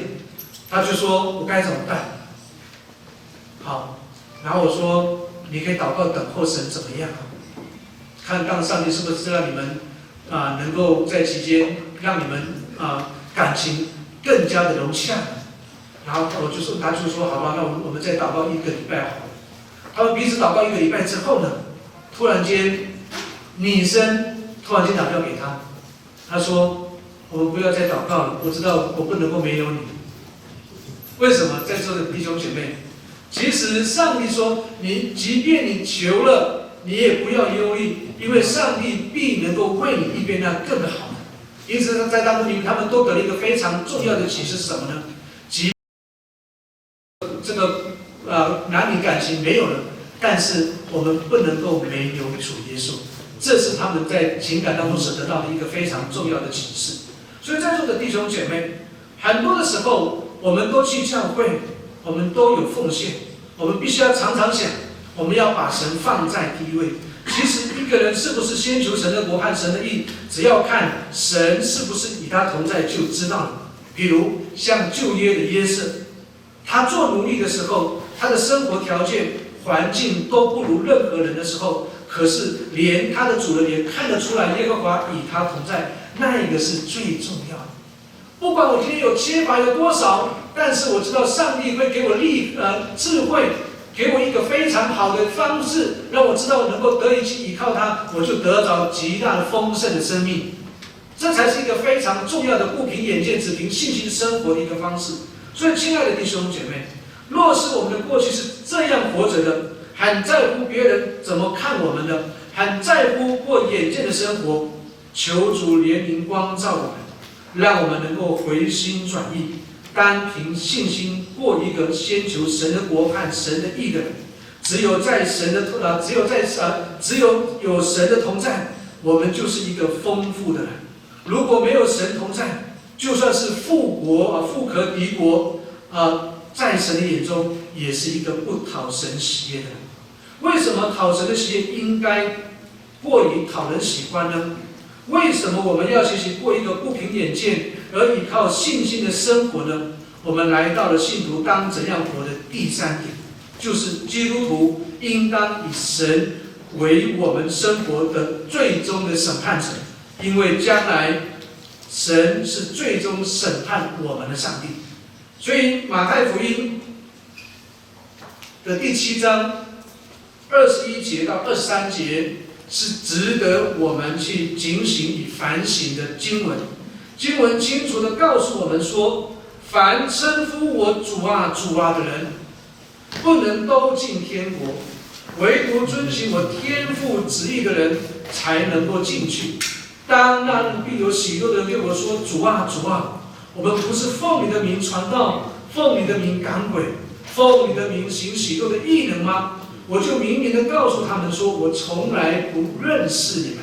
他就说我该怎么办？好，然后我说你可以祷告等候神怎么样啊？看看上帝是不是让你们啊、能够在期间让你们啊、感情更加的融洽。然后我就说，他就说好吧，那我们我们再祷告一个礼拜好了。他们彼此祷告一个礼拜之后呢，突然间女生突然间打电话给他，他说我们不要再祷告了，我知道我不能够没有你。为什么？在座的弟兄姐妹，其实上帝说，你即便你求了，你也不要忧虑，因为上帝必能够为你预备那更好的。因此，在当中，他们都得了一个非常重要的启示是什么呢？即这个呃男女感情没有了，但是我们不能够没有主耶稣，这是他们在情感当中所得到的一个非常重要的启示。所以，在座的弟兄姐妹，很多的时候，我们都去教会，我们都有奉献，我们必须要常常想，我们要把神放在第一位。其实，一个人是不是先求神的国和神的义，只要看神是不是与他同在就知道了。比如像旧约的约瑟，他做奴隶的时候，他的生活条件、环境都不如任何人的时候，可是连他的主人也看得出来耶和华与他同在，那一个是最重要的。不管我今天有缺乏有多少，但是我知道上帝会给我力呃智慧，给我一个非常好的方式，让我知道能够得以去依靠他，我就得着极大的丰盛的生命。这才是一个非常重要的不凭眼见只凭信心生活的一个方式。所以，亲爱的弟兄姐妹，若是我们的过去是这样活着的，很在乎别人怎么看我们的，很在乎过眼见的生活，求主怜悯光照我们，让我们能够回心转意，单凭信心过一个先求神的国和神的义的人。只有在神的呃，只有在呃，只有有神的同在，我们就是一个丰富的人。如果没有神同在，就算是富国啊，富可敌国啊，在神的眼中也是一个不讨神喜悦的人。为什么讨神的喜悦应该过于讨人喜欢呢？为什么我们要学习过一个不凭眼见而依靠信心的生活呢？我们来到了信徒当怎样活的第三点，就是基督徒应当以神为我们生活的最终的审判者。因为将来神是最终审判我们的上帝。所以马太福音的第七章二十一节到二十三节是值得我们去警醒与反省的经文。经文清楚地告诉我们说，凡称呼我主啊、主啊的人，不能都进天国，唯独遵行我天父旨意的人才能够进去。当那日必有许多人对我说：主啊，主啊，我们不是奉你的名传道，奉你的名赶鬼，奉你的名行许多的异能吗？我就明明地告诉他们说，我从来不认识你们，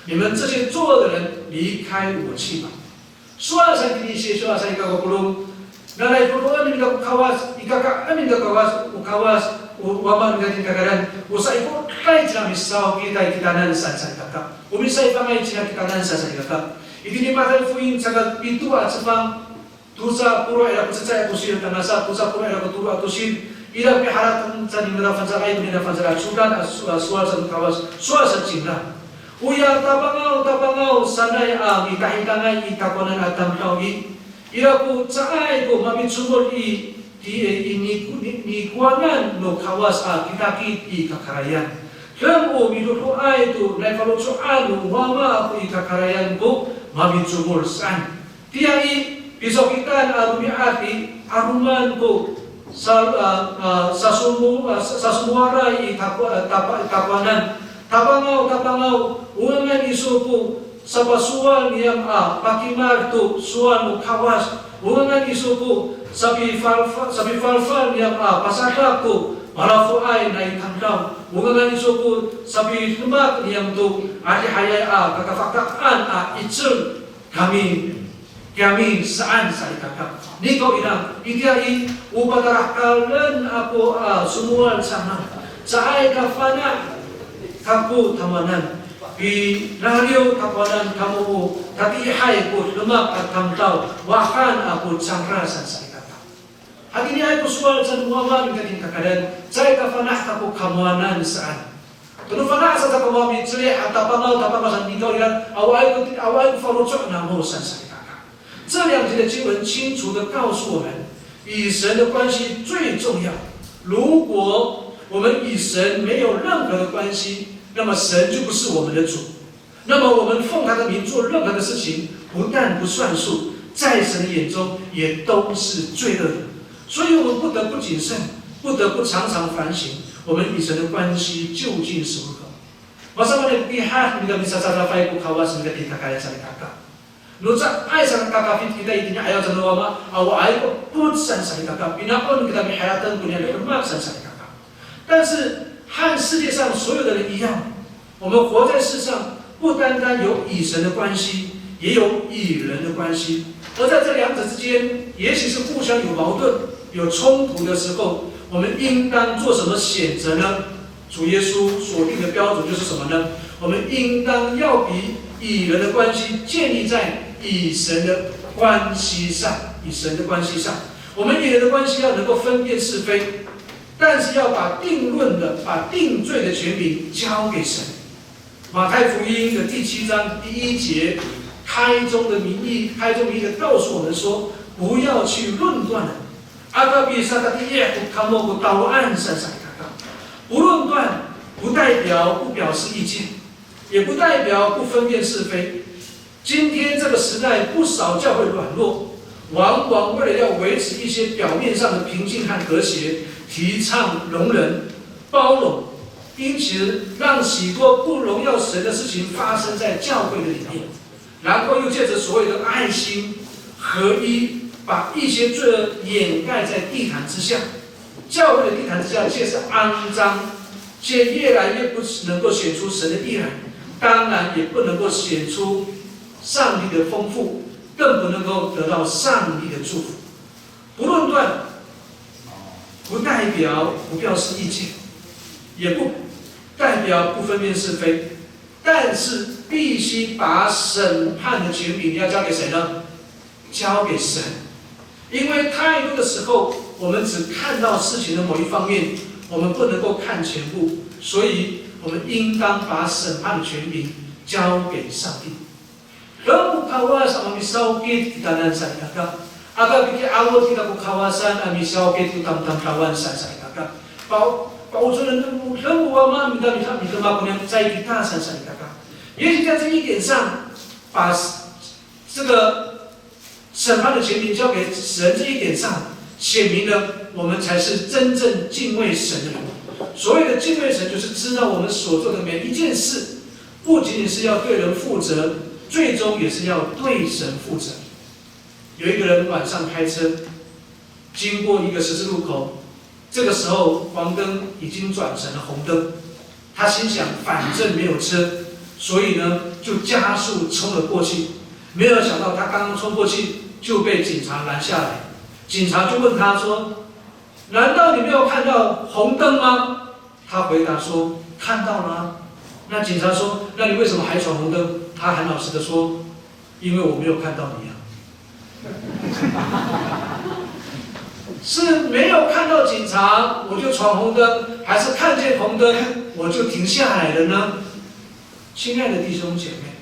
你们这些作恶的人，离开我去吧。Sowal sa itini i Sisyo a salikaka polong, nanay polongan ningra ko Kawas, ikakaen ningra ko Kawas, o Kawas, o Wama ningra tiin kakaenen, o saikoray cingra misawkitay kitanan saan salikaka. O misaifangay cingra kitanan saan salikaka. Itini Matay Fohin saka pito a cefang, tosa polo' ira ko cecay a tosil, tangasa tosa polo' ira ko tolo a tosil, ira piharateng cangra fangcalay tonini a fangcalay a coden a so-, a sowal sa no Kawas, sowal sa cingra. Oya Tapangaw, Tapangaw sanay a mitahitangay i takowanan a tamdaw i, ira ko caay ko mamicomod i, ti, i, ni, ni, nikowanan no Kawas a kitakit i kakarayan. Deng o midoedoay to nai faloco'an no Wama ako i kakarayan ko mamicomod saan. Tiya i, pisawkitan a romi'ad i 'aloman ko sa-, a, a, sasomo-, a, sa-, sasomowalay i tako-, a, tapa-, takowanan. Tapangaw, Tapangaw, o ngangan iso ko sapasowal niyam a pakimad to sowal no Kawas. O ngangan iso ko sapifalfa-, sapifalfal niyam a pasadak to palafoay nai tamdaw. O ngangan iso ko sapidemak niyam to adihayay a kakafahkaan a 'icel kami, kiyami saan salikaka. Nikawrira, itiya i, o patalahekalen ako a somowal cangra. Caay ka fana' kako tamowanan. Piradiw takowanan kamo o tatiihay ko demak a tamdaw, wa han ako cangra saan salikaka. Hatiniay ko sowal sa no Wama ningra tiin kakaenen, caay ka fana' kako kamowanan saan. Tano fana' sa ta kamo a miceli' a Tapangaw, Tapangaw saan, nikawrira, awaay ko, awaay ko faloco' namo saan salikaka. 这两节的经文清楚地告诉我们，与神的关系最重要。如果我们与神没有任何的关系，那么神就不是我们的主。 那么我们奉他的名做任何的事情，不但不算数，在神的眼中也都是罪恶的。所以我们不得不谨慎，不得不常常反省，我们与神的关系究竟是如何。Masamaan ko pihad, mita misasadafay ko Kawas, mita tiin kakaenen salikaka. No caay sa kakafit kita itini i 'ayaw cangra no Wama, awaay ko epoc saan salikaka, pina'on kita miharateng koniya demak saan salikaka. 但是和世界上所有的人一样，我们活在世上，不单单有与神的关系，也有与人的关系。而在这两者之间，也许是互相有矛盾、有冲突的时候，我们应当做什么选择呢？ 主耶稣所定的标准就是什么呢？我们应当要比与人的关系建立在与神的关系上，与神的关系上。我们与人的关系要能够分辨是非，但是要把定论的、把定罪的权柄交给神。马太福音的第七章第一节，开宗的名义，开宗明义的告诉我们说，不要去论断人。 Aka pisatatiih to kamo ko tawaan saan salikaka. 不论断，不代表不表示意见，也不代表不分辨是非。今天这个时代，不少教会软弱，往往为了要维持一些表面上的平静和和谐，提倡容忍、包容，因此让许多不荣耀神的事情发生在教会的里面。 然后又借着所谓的爱心、合一，把一些罪恶掩盖在地毯之下。教会的地毯之下，却是肮脏，却越来越不能够显出神的义来，当然也不能够显出上帝的丰富，更不能够得到上帝的祝福。不论断，不代表不表示意见，也不代表不分辨是非。 但是必须把审判的权柄要交给谁呢？交给神。因为太多的时候，我们只看到事情的某一方面，我们不能够看全部，所以我们应当把审判的权柄交给上帝。Kawas a misawkit kitanan salikaka. Aka piki'awod kita ko Kawasan a misawkit ko tamtamdawan sa salikaka. Pa, paocoren no, no Wama mita, mita, midemak ko niyam caay kita sa salikaka. 也许在这一点上，把这个审判的权柄交给神这一点上，显明了我们才是真正敬畏神的人。所谓的敬畏神，就是知道我们所做的每一件事，不仅仅是要对人负责，最终也是要对神负责。有一个人晚上开车，经过一个十字路口，这个时候黄灯已经转成了红灯，他心想反正没有车，所以呢就加速冲了过去。没有想到他刚刚冲过去就被警察拦下来，警察就问他说：“难道你没有看到红灯吗？”他回答说：“看到了啊。”那警察说：“那你为什么还闯红灯？”他很老实的说：“因为我没有看到你啊。”是没有看到警察我就闯红灯，还是看见红灯我就停下来了呢？亲爱的弟兄姐妹，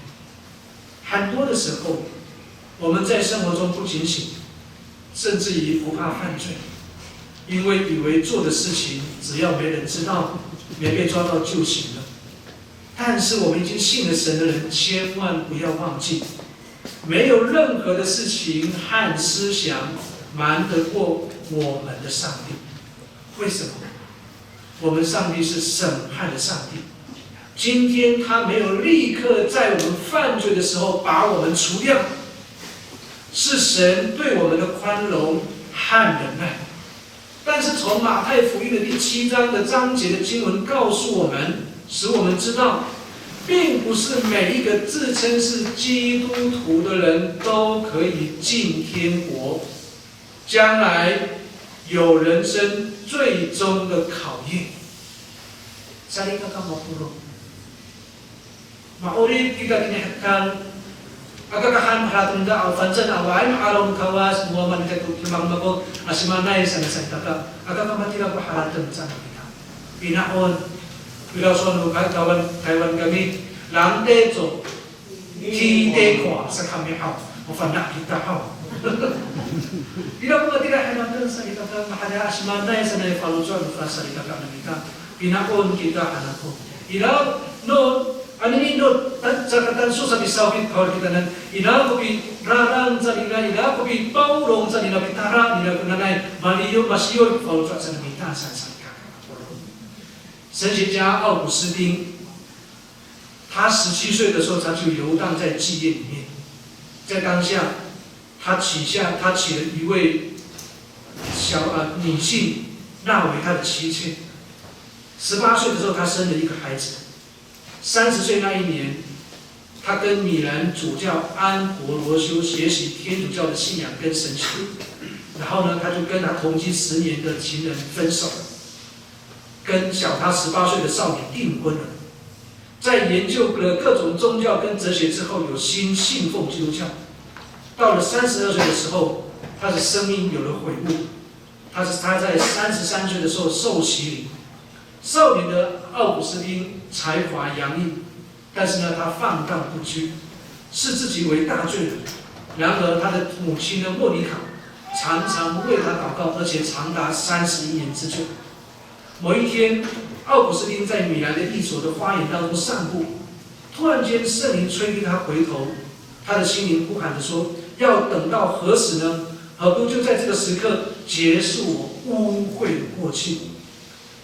很多的时候，我们在生活中不警醒，甚至于不怕犯罪，因为以为做的事情只要没人知道，没被抓到就行了。但是我们已经信了神的人，千万不要忘记，没有任何的事情和思想瞒得过我们的上帝。为什么？我们上帝是审判的上帝。今天他没有立刻在我们犯罪的时候把我们除掉，是神对我们的宽容和忍耐。但是从马太福音的第七章的章节的经文告诉我们，使我们知道，并不是每一个自称是基督徒的人都可以进天国。将来有人生最终的考验。Salikaka mapolong. Ma'orip kita tini hekal, aka kahan harateng ta a fangcal a awaay ma'araw no Kawas, no Wama ita to kimang mako a simanay saan, salikaka. Aka kamatira ko harateng saan kita. Pina'on, ira sowal no Taywan, Taywan kami, langte to, titeko sa kami haw, mafana' kita haw. Ira ko matira harateng, salikaka, mahaen a simanay sanay faloco' no Kawas, salikaka, no mita. Pina'on kita han ako. Ira no, anini no, ta, caka tanso sa pisawkit kawal kitanan. Ira ko pirarang canira, ira ko pipolong canira, pitara nira ko nanay, maliyo, masiyor ko faloco' sa no mita, sa, salikaka. 神学家奥古斯丁，他十七岁的时候，他就游荡在妓院里面。在当下，他娶下，他娶了一位小，呃，女性，纳为他的妻妾。十八岁的时候，他生了一个孩子。三十岁那一年，他跟米兰主教安国罗修学习天主教的信仰跟神学。然后呢，他就跟他同居十年的情人分手了，跟小他十八岁的少年订婚了。在研究了各种宗教跟哲学之后，有心信奉基督教。到了三十二岁的时候，他的生命有了悔悟。他是，他在三十三岁的时候受洗礼。少年的奥古斯丁才华洋溢，但是呢，他放荡不拘，视自己为大罪人。然而，他的母亲呢，莫妮卡常常为他祷告，而且长达三十一年之久。某一天，奥古斯丁在米兰的一所的花园当中散步，突然间圣灵催逼他回头，他的心灵呼喊着说：“要等到何时呢？何不就在这个时刻结束我污秽的过去？”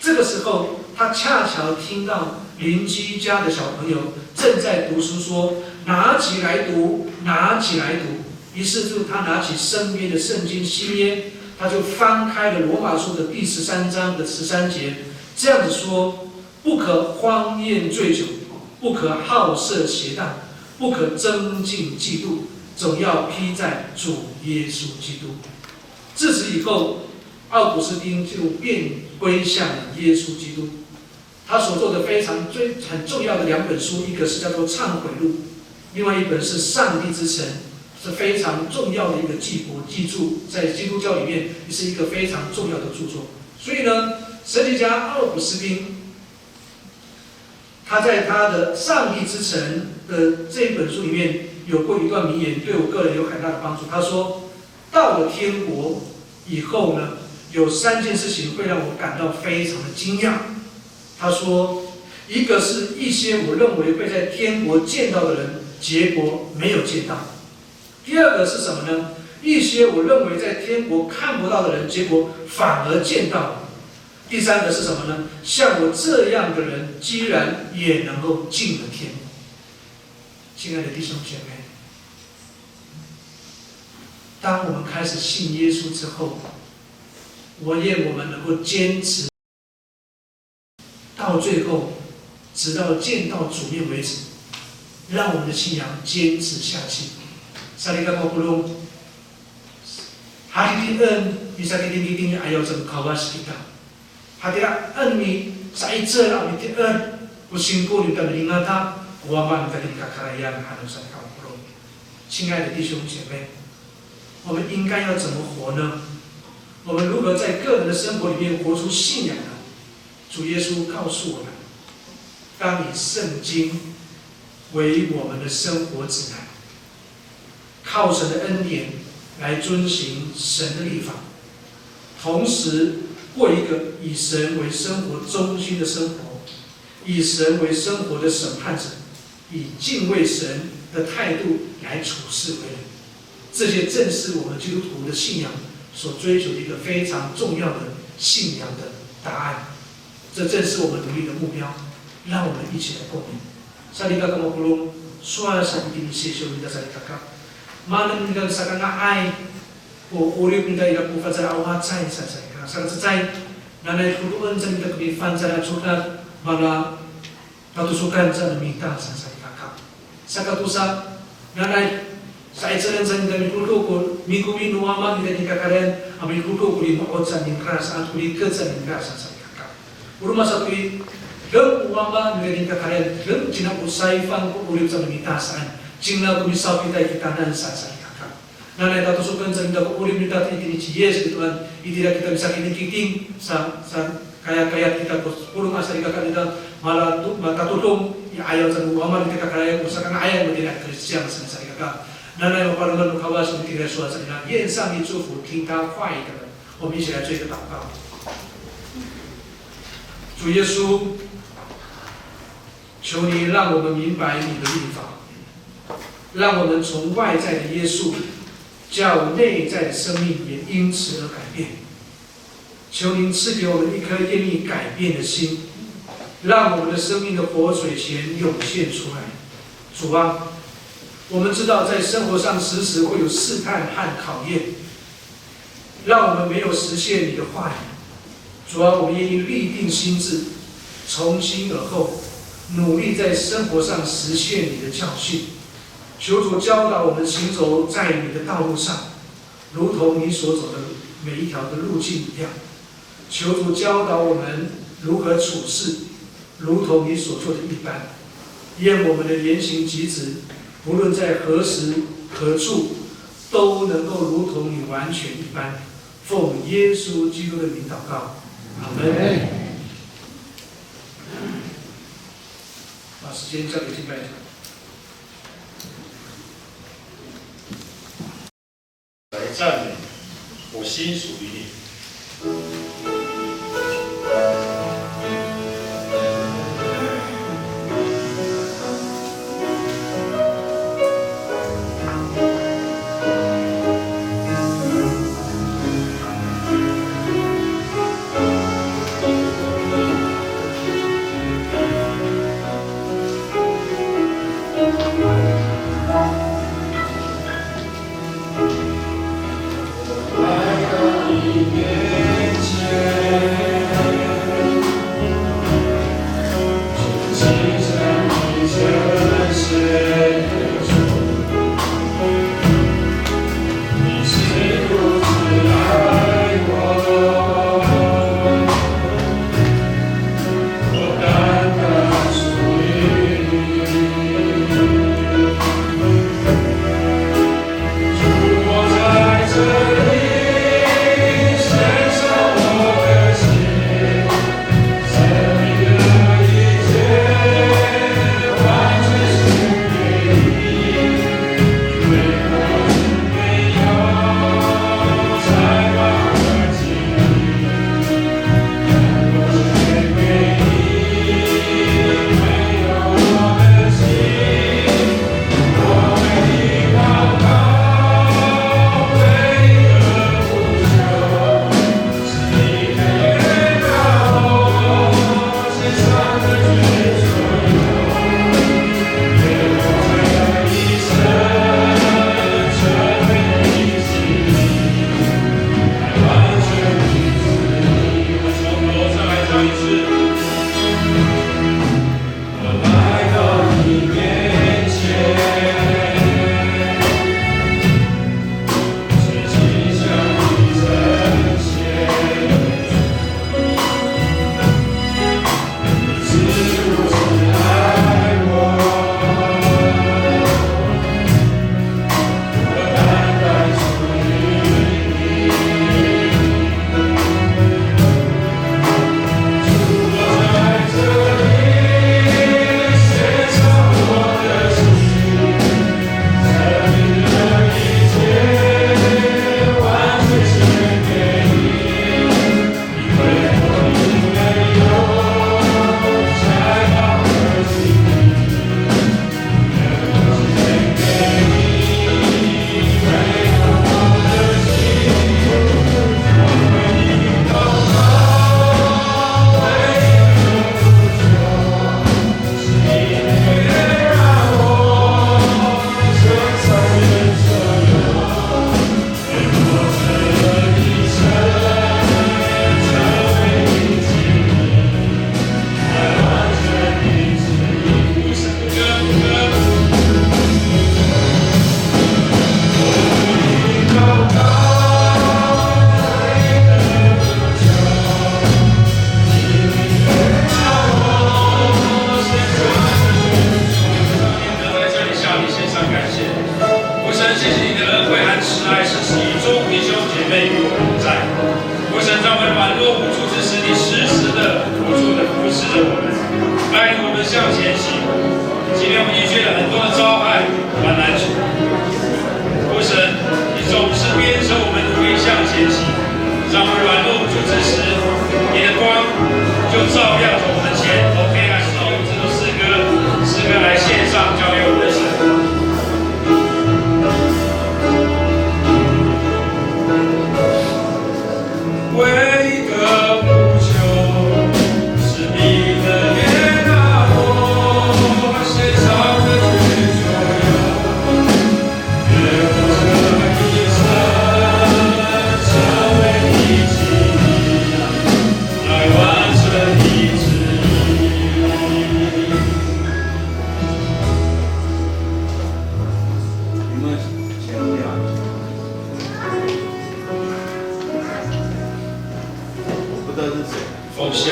这个时候，他恰巧听到邻居家的小朋友正在读书，说：“拿起来读，拿起来读。”于是就他拿起身边的圣经新约，他就翻开了罗马书的第十三章的十三节，这样子说：“不可荒宴醉酒，不可好色邪荡，不可增进嫉妒，总要披戴主耶稣基督。”自此以后，奥古斯丁就便归向耶稣基督。他所做的非常最，很重要的两本书，一个是叫做《忏悔录》，另外一本是《上帝之城》，是非常重要的一个记国记著，在基督教里面也是一个非常重要的著作。所以呢，神学家奥古斯丁他在他的《上帝之城》的这本书里面有过一段名言，对我个人有很大的帮助。他说，到了天国以后呢，有三件事情会让我感到非常的惊讶。他说，一个是一些我认为会在天国见到的人，结果没有见到。第二个是什么呢？一些我认为在天国看不到的人，结果反而见到了。第三个是什么呢？像我这样的人，居然也能够进了天国。亲爱的弟兄姐妹，当我们开始信耶稣之后，我愿我们能够坚持到最后，直到见到主面为止，让我们的信仰坚持下去。Salikaka mapolong, hatiraen, misakitingkiting i 'ayaw no Kawas kita. Hatiraen misa'icel a miti'er ko singko no mita milingata, ko Wama no mita i kakarayan, han no salikaka mapolong. 亲爱的弟兄姐妹，我们应该要怎么活呢？我们如何在个人的生活里面活出信仰呢？主耶稣告诉我们，当以圣经为我们的生活指南，靠神的恩典来遵行神的律法，同时过一个以神为生活中心的生活，以神为生活的审判者，以敬畏神的态度来处事为人。这些正是我们基督徒的信仰所追求的一个非常重要的信仰的答案。这正是我们努力的目标。让我们一起来共勉。Salikaka mapolong, sowal sa itini i Seysyo no mita salikaka. Maanen no mita sakanga'ay ko 'orip no mita ira ko fangcal a wacay sa salikaka. Saka cecay, nanay dodoen sa no mita ko fangcal a codad, mala tatosokan sa no mita sa salikaka. Saka tosa, nanay sa'icelen sa no mita midodo ko mikomi no Wama no mita i kakarayan, a midodo ko limo'ot sa ningra saan, ko rikec sa ningra sa salikaka. O roma sato i, deng o Wama no mita i kakarayan, deng cingra o sayfang ko 'orip sa no mita saan, cingra ko misafitay kitanan sa salikaka. Nanay tatosoken sa no mita ko 'orip no mita itini ci Yis kitoan, itira kita misakitingkiting sa, sa kayakayat kita ko polong a salikaka no mita, mala to, matatodong i 'ayaw no Wama no mita i kakarayan ko sakanga'ayan matira a Kristiyan sa salikaka. Nanay mapalemed no Kawas no mita i sowal sa ira, 愿上帝祝福听他话语的人。我们一起来做一个祷告。主耶稣，求你让我们明白你的律法，让我们从外在的约束，叫内在的生命也因此而改变。求您赐给我们一颗愿意改变的心，让我们的生命的活水泉涌现出来。主啊，我们知道在生活上时时会有试探和考验，让我们没有实现你的话语。主啊，我们愿意立定心志，从今而后，努力在生活上实现你的教训。求主教导我们行走在你的道路上，如同你所走的每一条的路径一样。求主教导我们如何处事，如同你所做的一般。愿我们的言行举止，无论在何时何处，都能够如同你完全一般。奉耶稣基督的名祷告，阿门。把时间交给敬拜长老。 来赞美，我心属于你。前行。今天我们已经觉得很多的遭害，很难处。父神，你总是鞭策我们努力向前行，让我们软弱无助之时，你的光就照耀着我们的前。OK，那是用这首诗歌，诗歌来献上，交给我们的神。你们强调，我不知道是谁。奉献。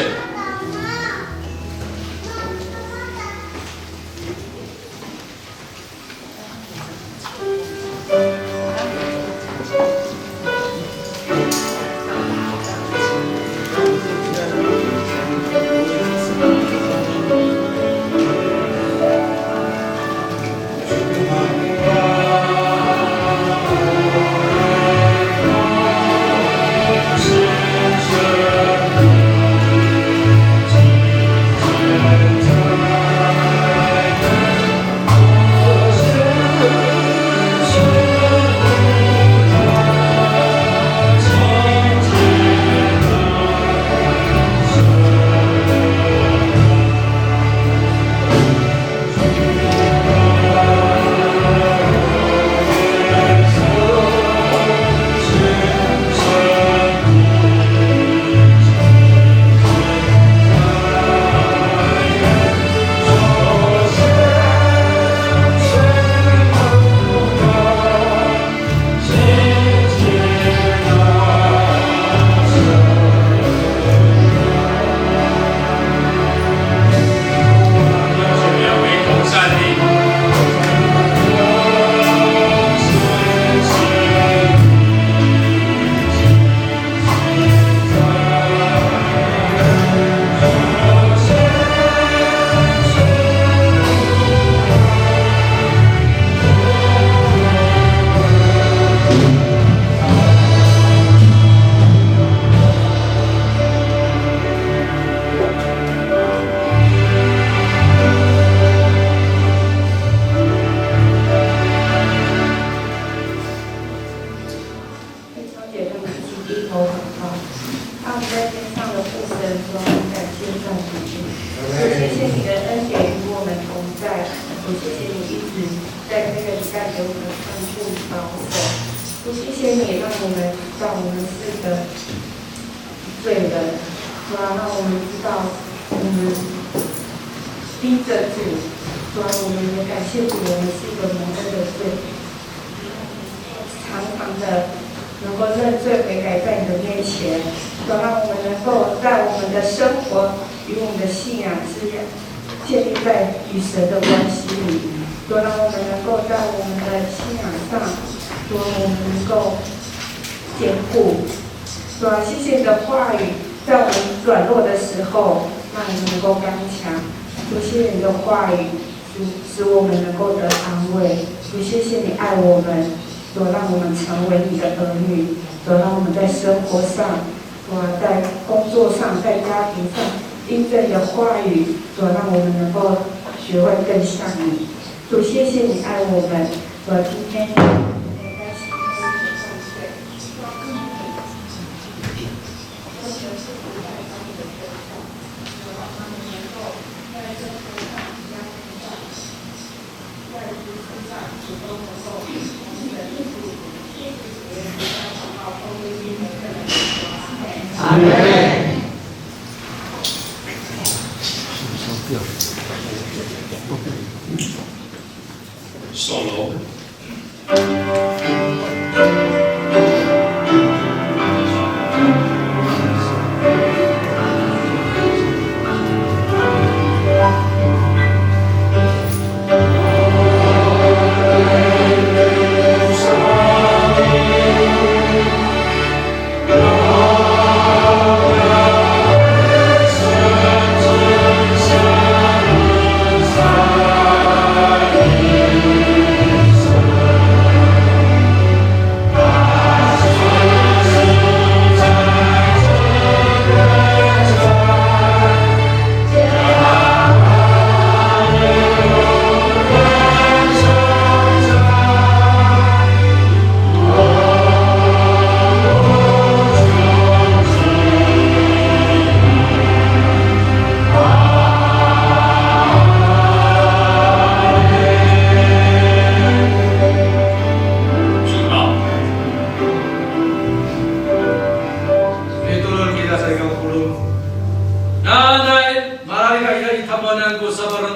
弟兄姐妹们，一起低头祷告。爱我们在天上的父神，主啊，我们感谢赞美你。主，谢谢你的恩典与我们同在。主，谢谢你一直在这个礼拜给我们看顾保守。主，谢谢你让我们知道我们是个罪人。主啊，让我们知道我们逼着主。主啊，我们也感谢主，我们是一个蒙恩的罪。 常常的能够认罪悔改在你的面前，主，让我们能够在我们的生活与我们的信仰是建立在与神的关系里，主，让我们能够在我们的信仰上，主，我们能够坚固。主啊，谢谢你的话语，在我们软弱的时候，让我们能够刚强。主，谢谢你的话语， 主，使我们能够得安慰。主，谢谢你爱我们，主，让我们成为你的儿女，主，让我们在生活上，主，在工作上，在家庭上，因着你的话语，主，让我们能够学会更像你。主，谢谢你爱我们，主，今天 阿门。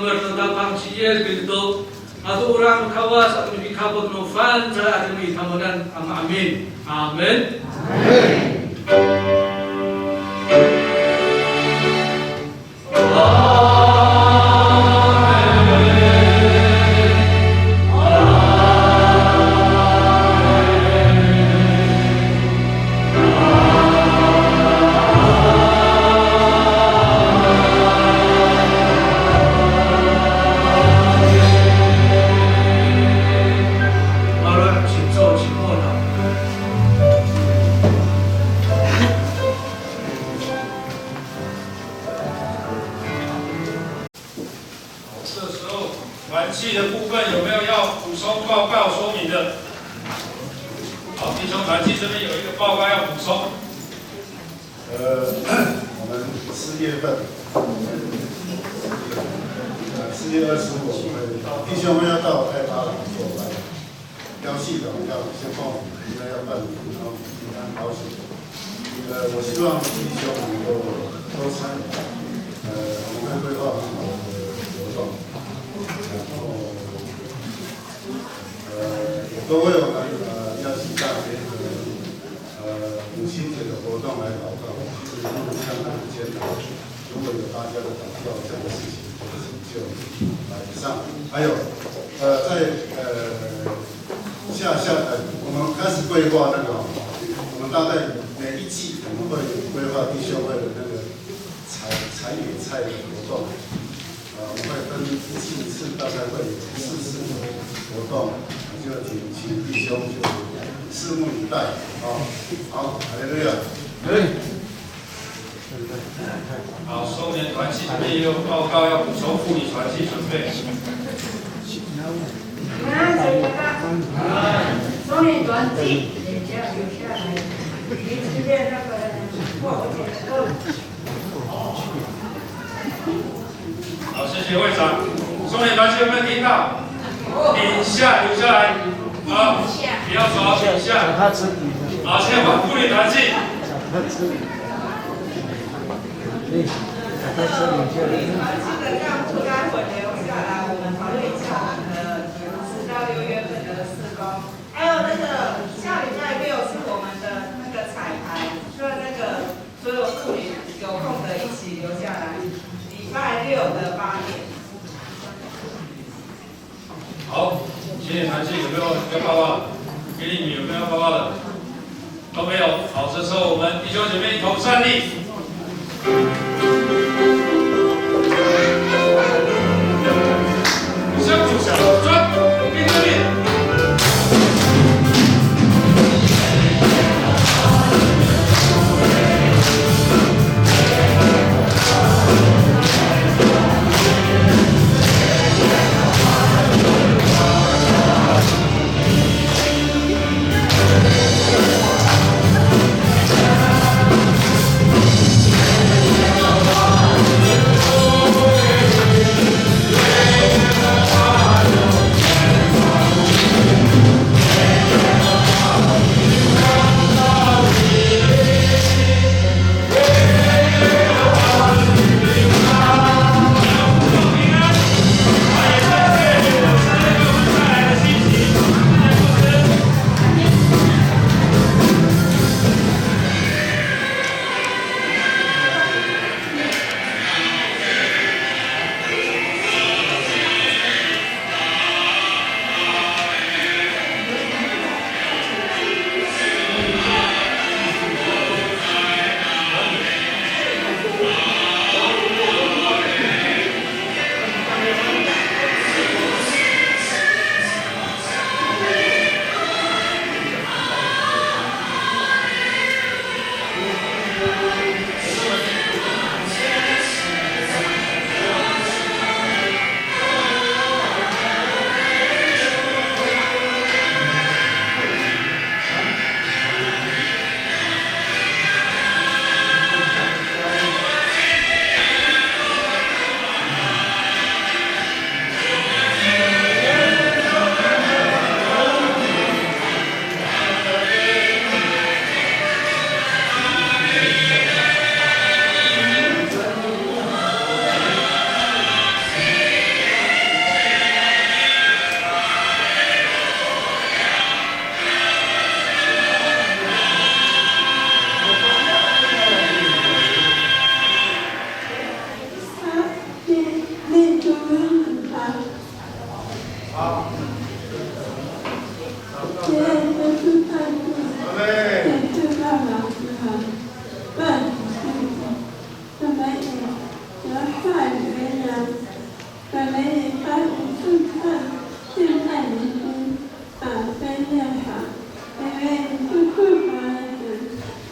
Tapang ci Yis Kristo, ato Orah no Kawas, ato pikapot no Fangcalay a Cimol i tamowanan a maemin. Amin.这时候团契的部分有没有要补充报告说明的？好，弟兄，团契这边有一个报告要补充。呃，我们四月份，呃，四月二十五，我们弟兄们要到太巴来做拜。 要系统要先帮我们，应该要办理，然后平安保险。呃，我希望弟兄能够多参与，呃，我们会规划很好的活动，然后，呃，也都会有很，呃，要请大家，呃，母亲节的活动来祷告，就是用这样的简短，如果有大家的祷告，这个事情就会成就。啊，以上。还有，呃，在，呃，下，下，呃，我们开始规划那个，我们大概每一季我们会规划弟兄会的那个采，采野菜的活动。呃，我们会分一季一次，大概会有四次活动，就请，请弟兄就拭目以待。哦，好，哈利路亚。好，松年团契这边也有报告要补充妇女团契准备。平安，大家。松年团契，等一下留下来，一起练那个复活节的课。好，谢谢会长。松年团契有没有听到？等一下留下来。好，不要走，等一下。好，现在换妇女团契。 这个让出来混留下来，我们讨论一下我们的四到六月份的事工。还有那个下礼拜六是我们的那个彩排，除了那个所有妇女有空的一起留下来，礼拜六的八点。 好，青年团契有没有要报告？给你们有没有要报告的？都没有。好，这时候我们弟兄姐妹一同站立。现在已经把分裂好，因为是复活的主，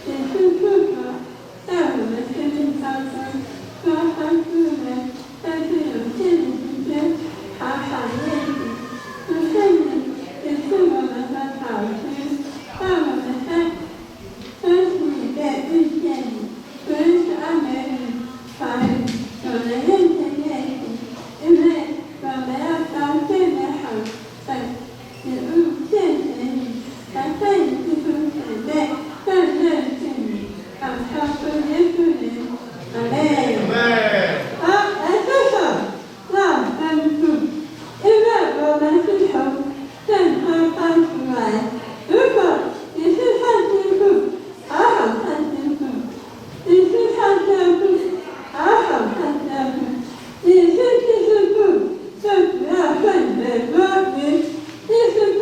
也是复活在我们生命当中，多帮助人，但是有限的时间好好练习。主圣灵也是我们的导师，让我们在 当时你在遇见你，所以是按美语、法语，有人认真练习，因为我们要将最美好的礼物献给你，来带领弟兄姐妹更认识你，好，靠主耶稣名，阿门。阿门。好，来，这首 那分数，因为我们是从圣餐当中来。如果你是唱诗部，好好唱诗部；你是唱歌部，好好唱歌部；你是记事部，就不要混为摸鱼。记事部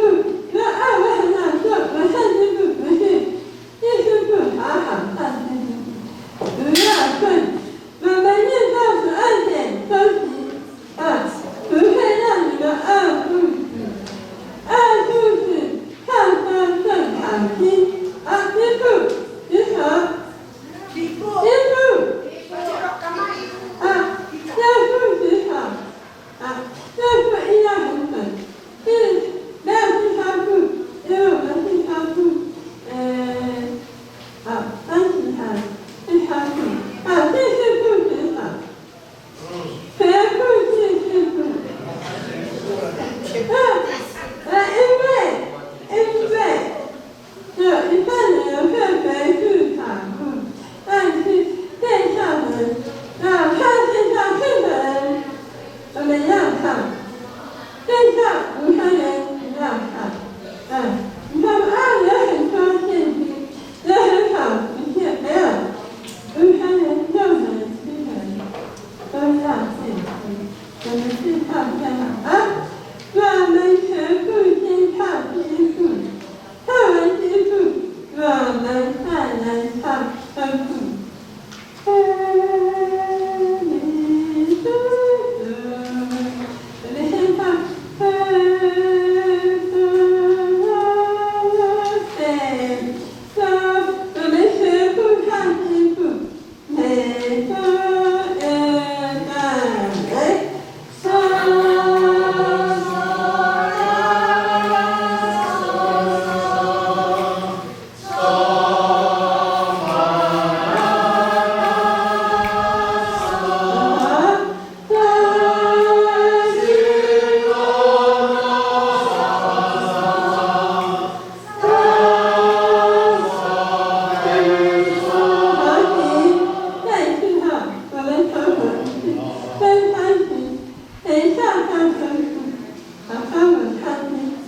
说：“啊，我很懒惰，我唱诗部不去。” 第四步，好好看清楚，不要混。我们念到十二点休息，啊，不会让你们饿肚子。饿肚子，唱歌更好听。啊，第一步，举手。第一步，啊，第二步举手。 啊，这个一样很准。第，没有第三步，因为我们第三步，呃，啊，三十行，第三步，啊，第四步举手。全部第四步。啊，呃，因为，因为 有一半的人会回去跑步，但是线上人，那看线上课的人，我们要看，线上午餐人不要看。嗯，你看，啊，有很多现金，有很少的钱，没有，午餐人就很吃人，都要现金。我们去看一下啊，我们全部先看第一步。 看完第一步，我们再来唱分部。我们先唱分部。 好，请再一次哈，我们从头一次，分三级，等一下再分组，好，帮我唱一次。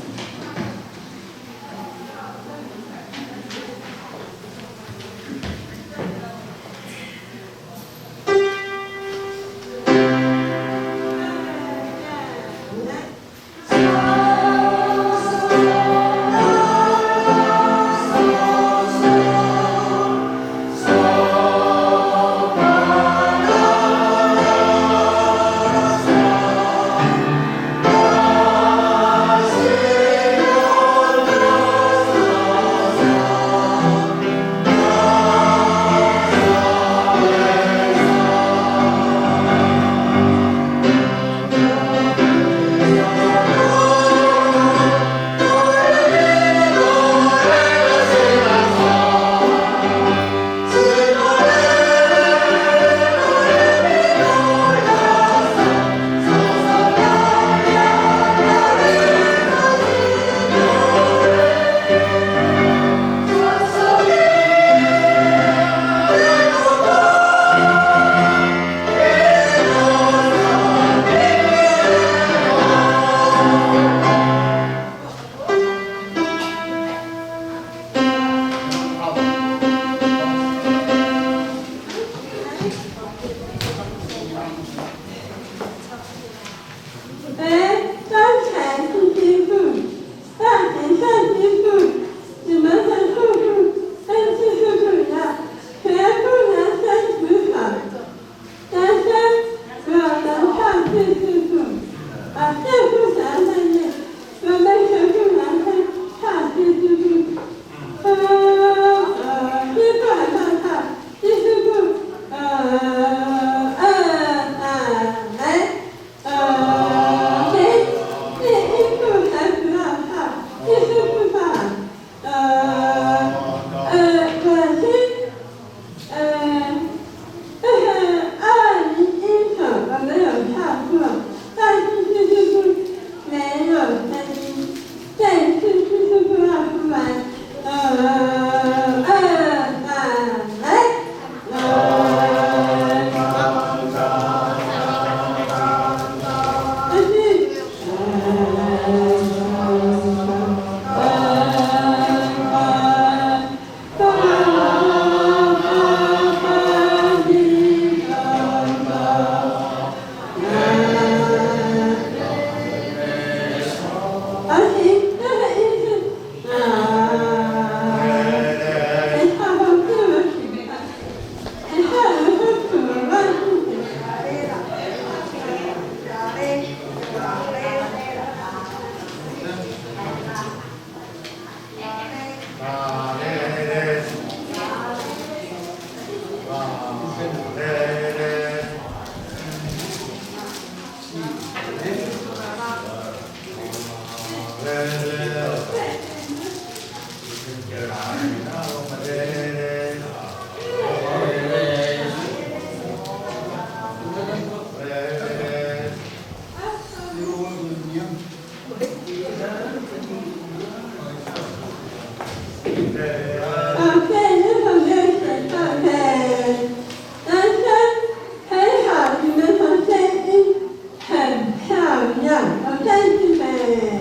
哎，刚才是第一步，上级上第一步，你们的速度跟技术不一样，全部男生举手。男生，我们唱第四步，啊，第四 Tayni me,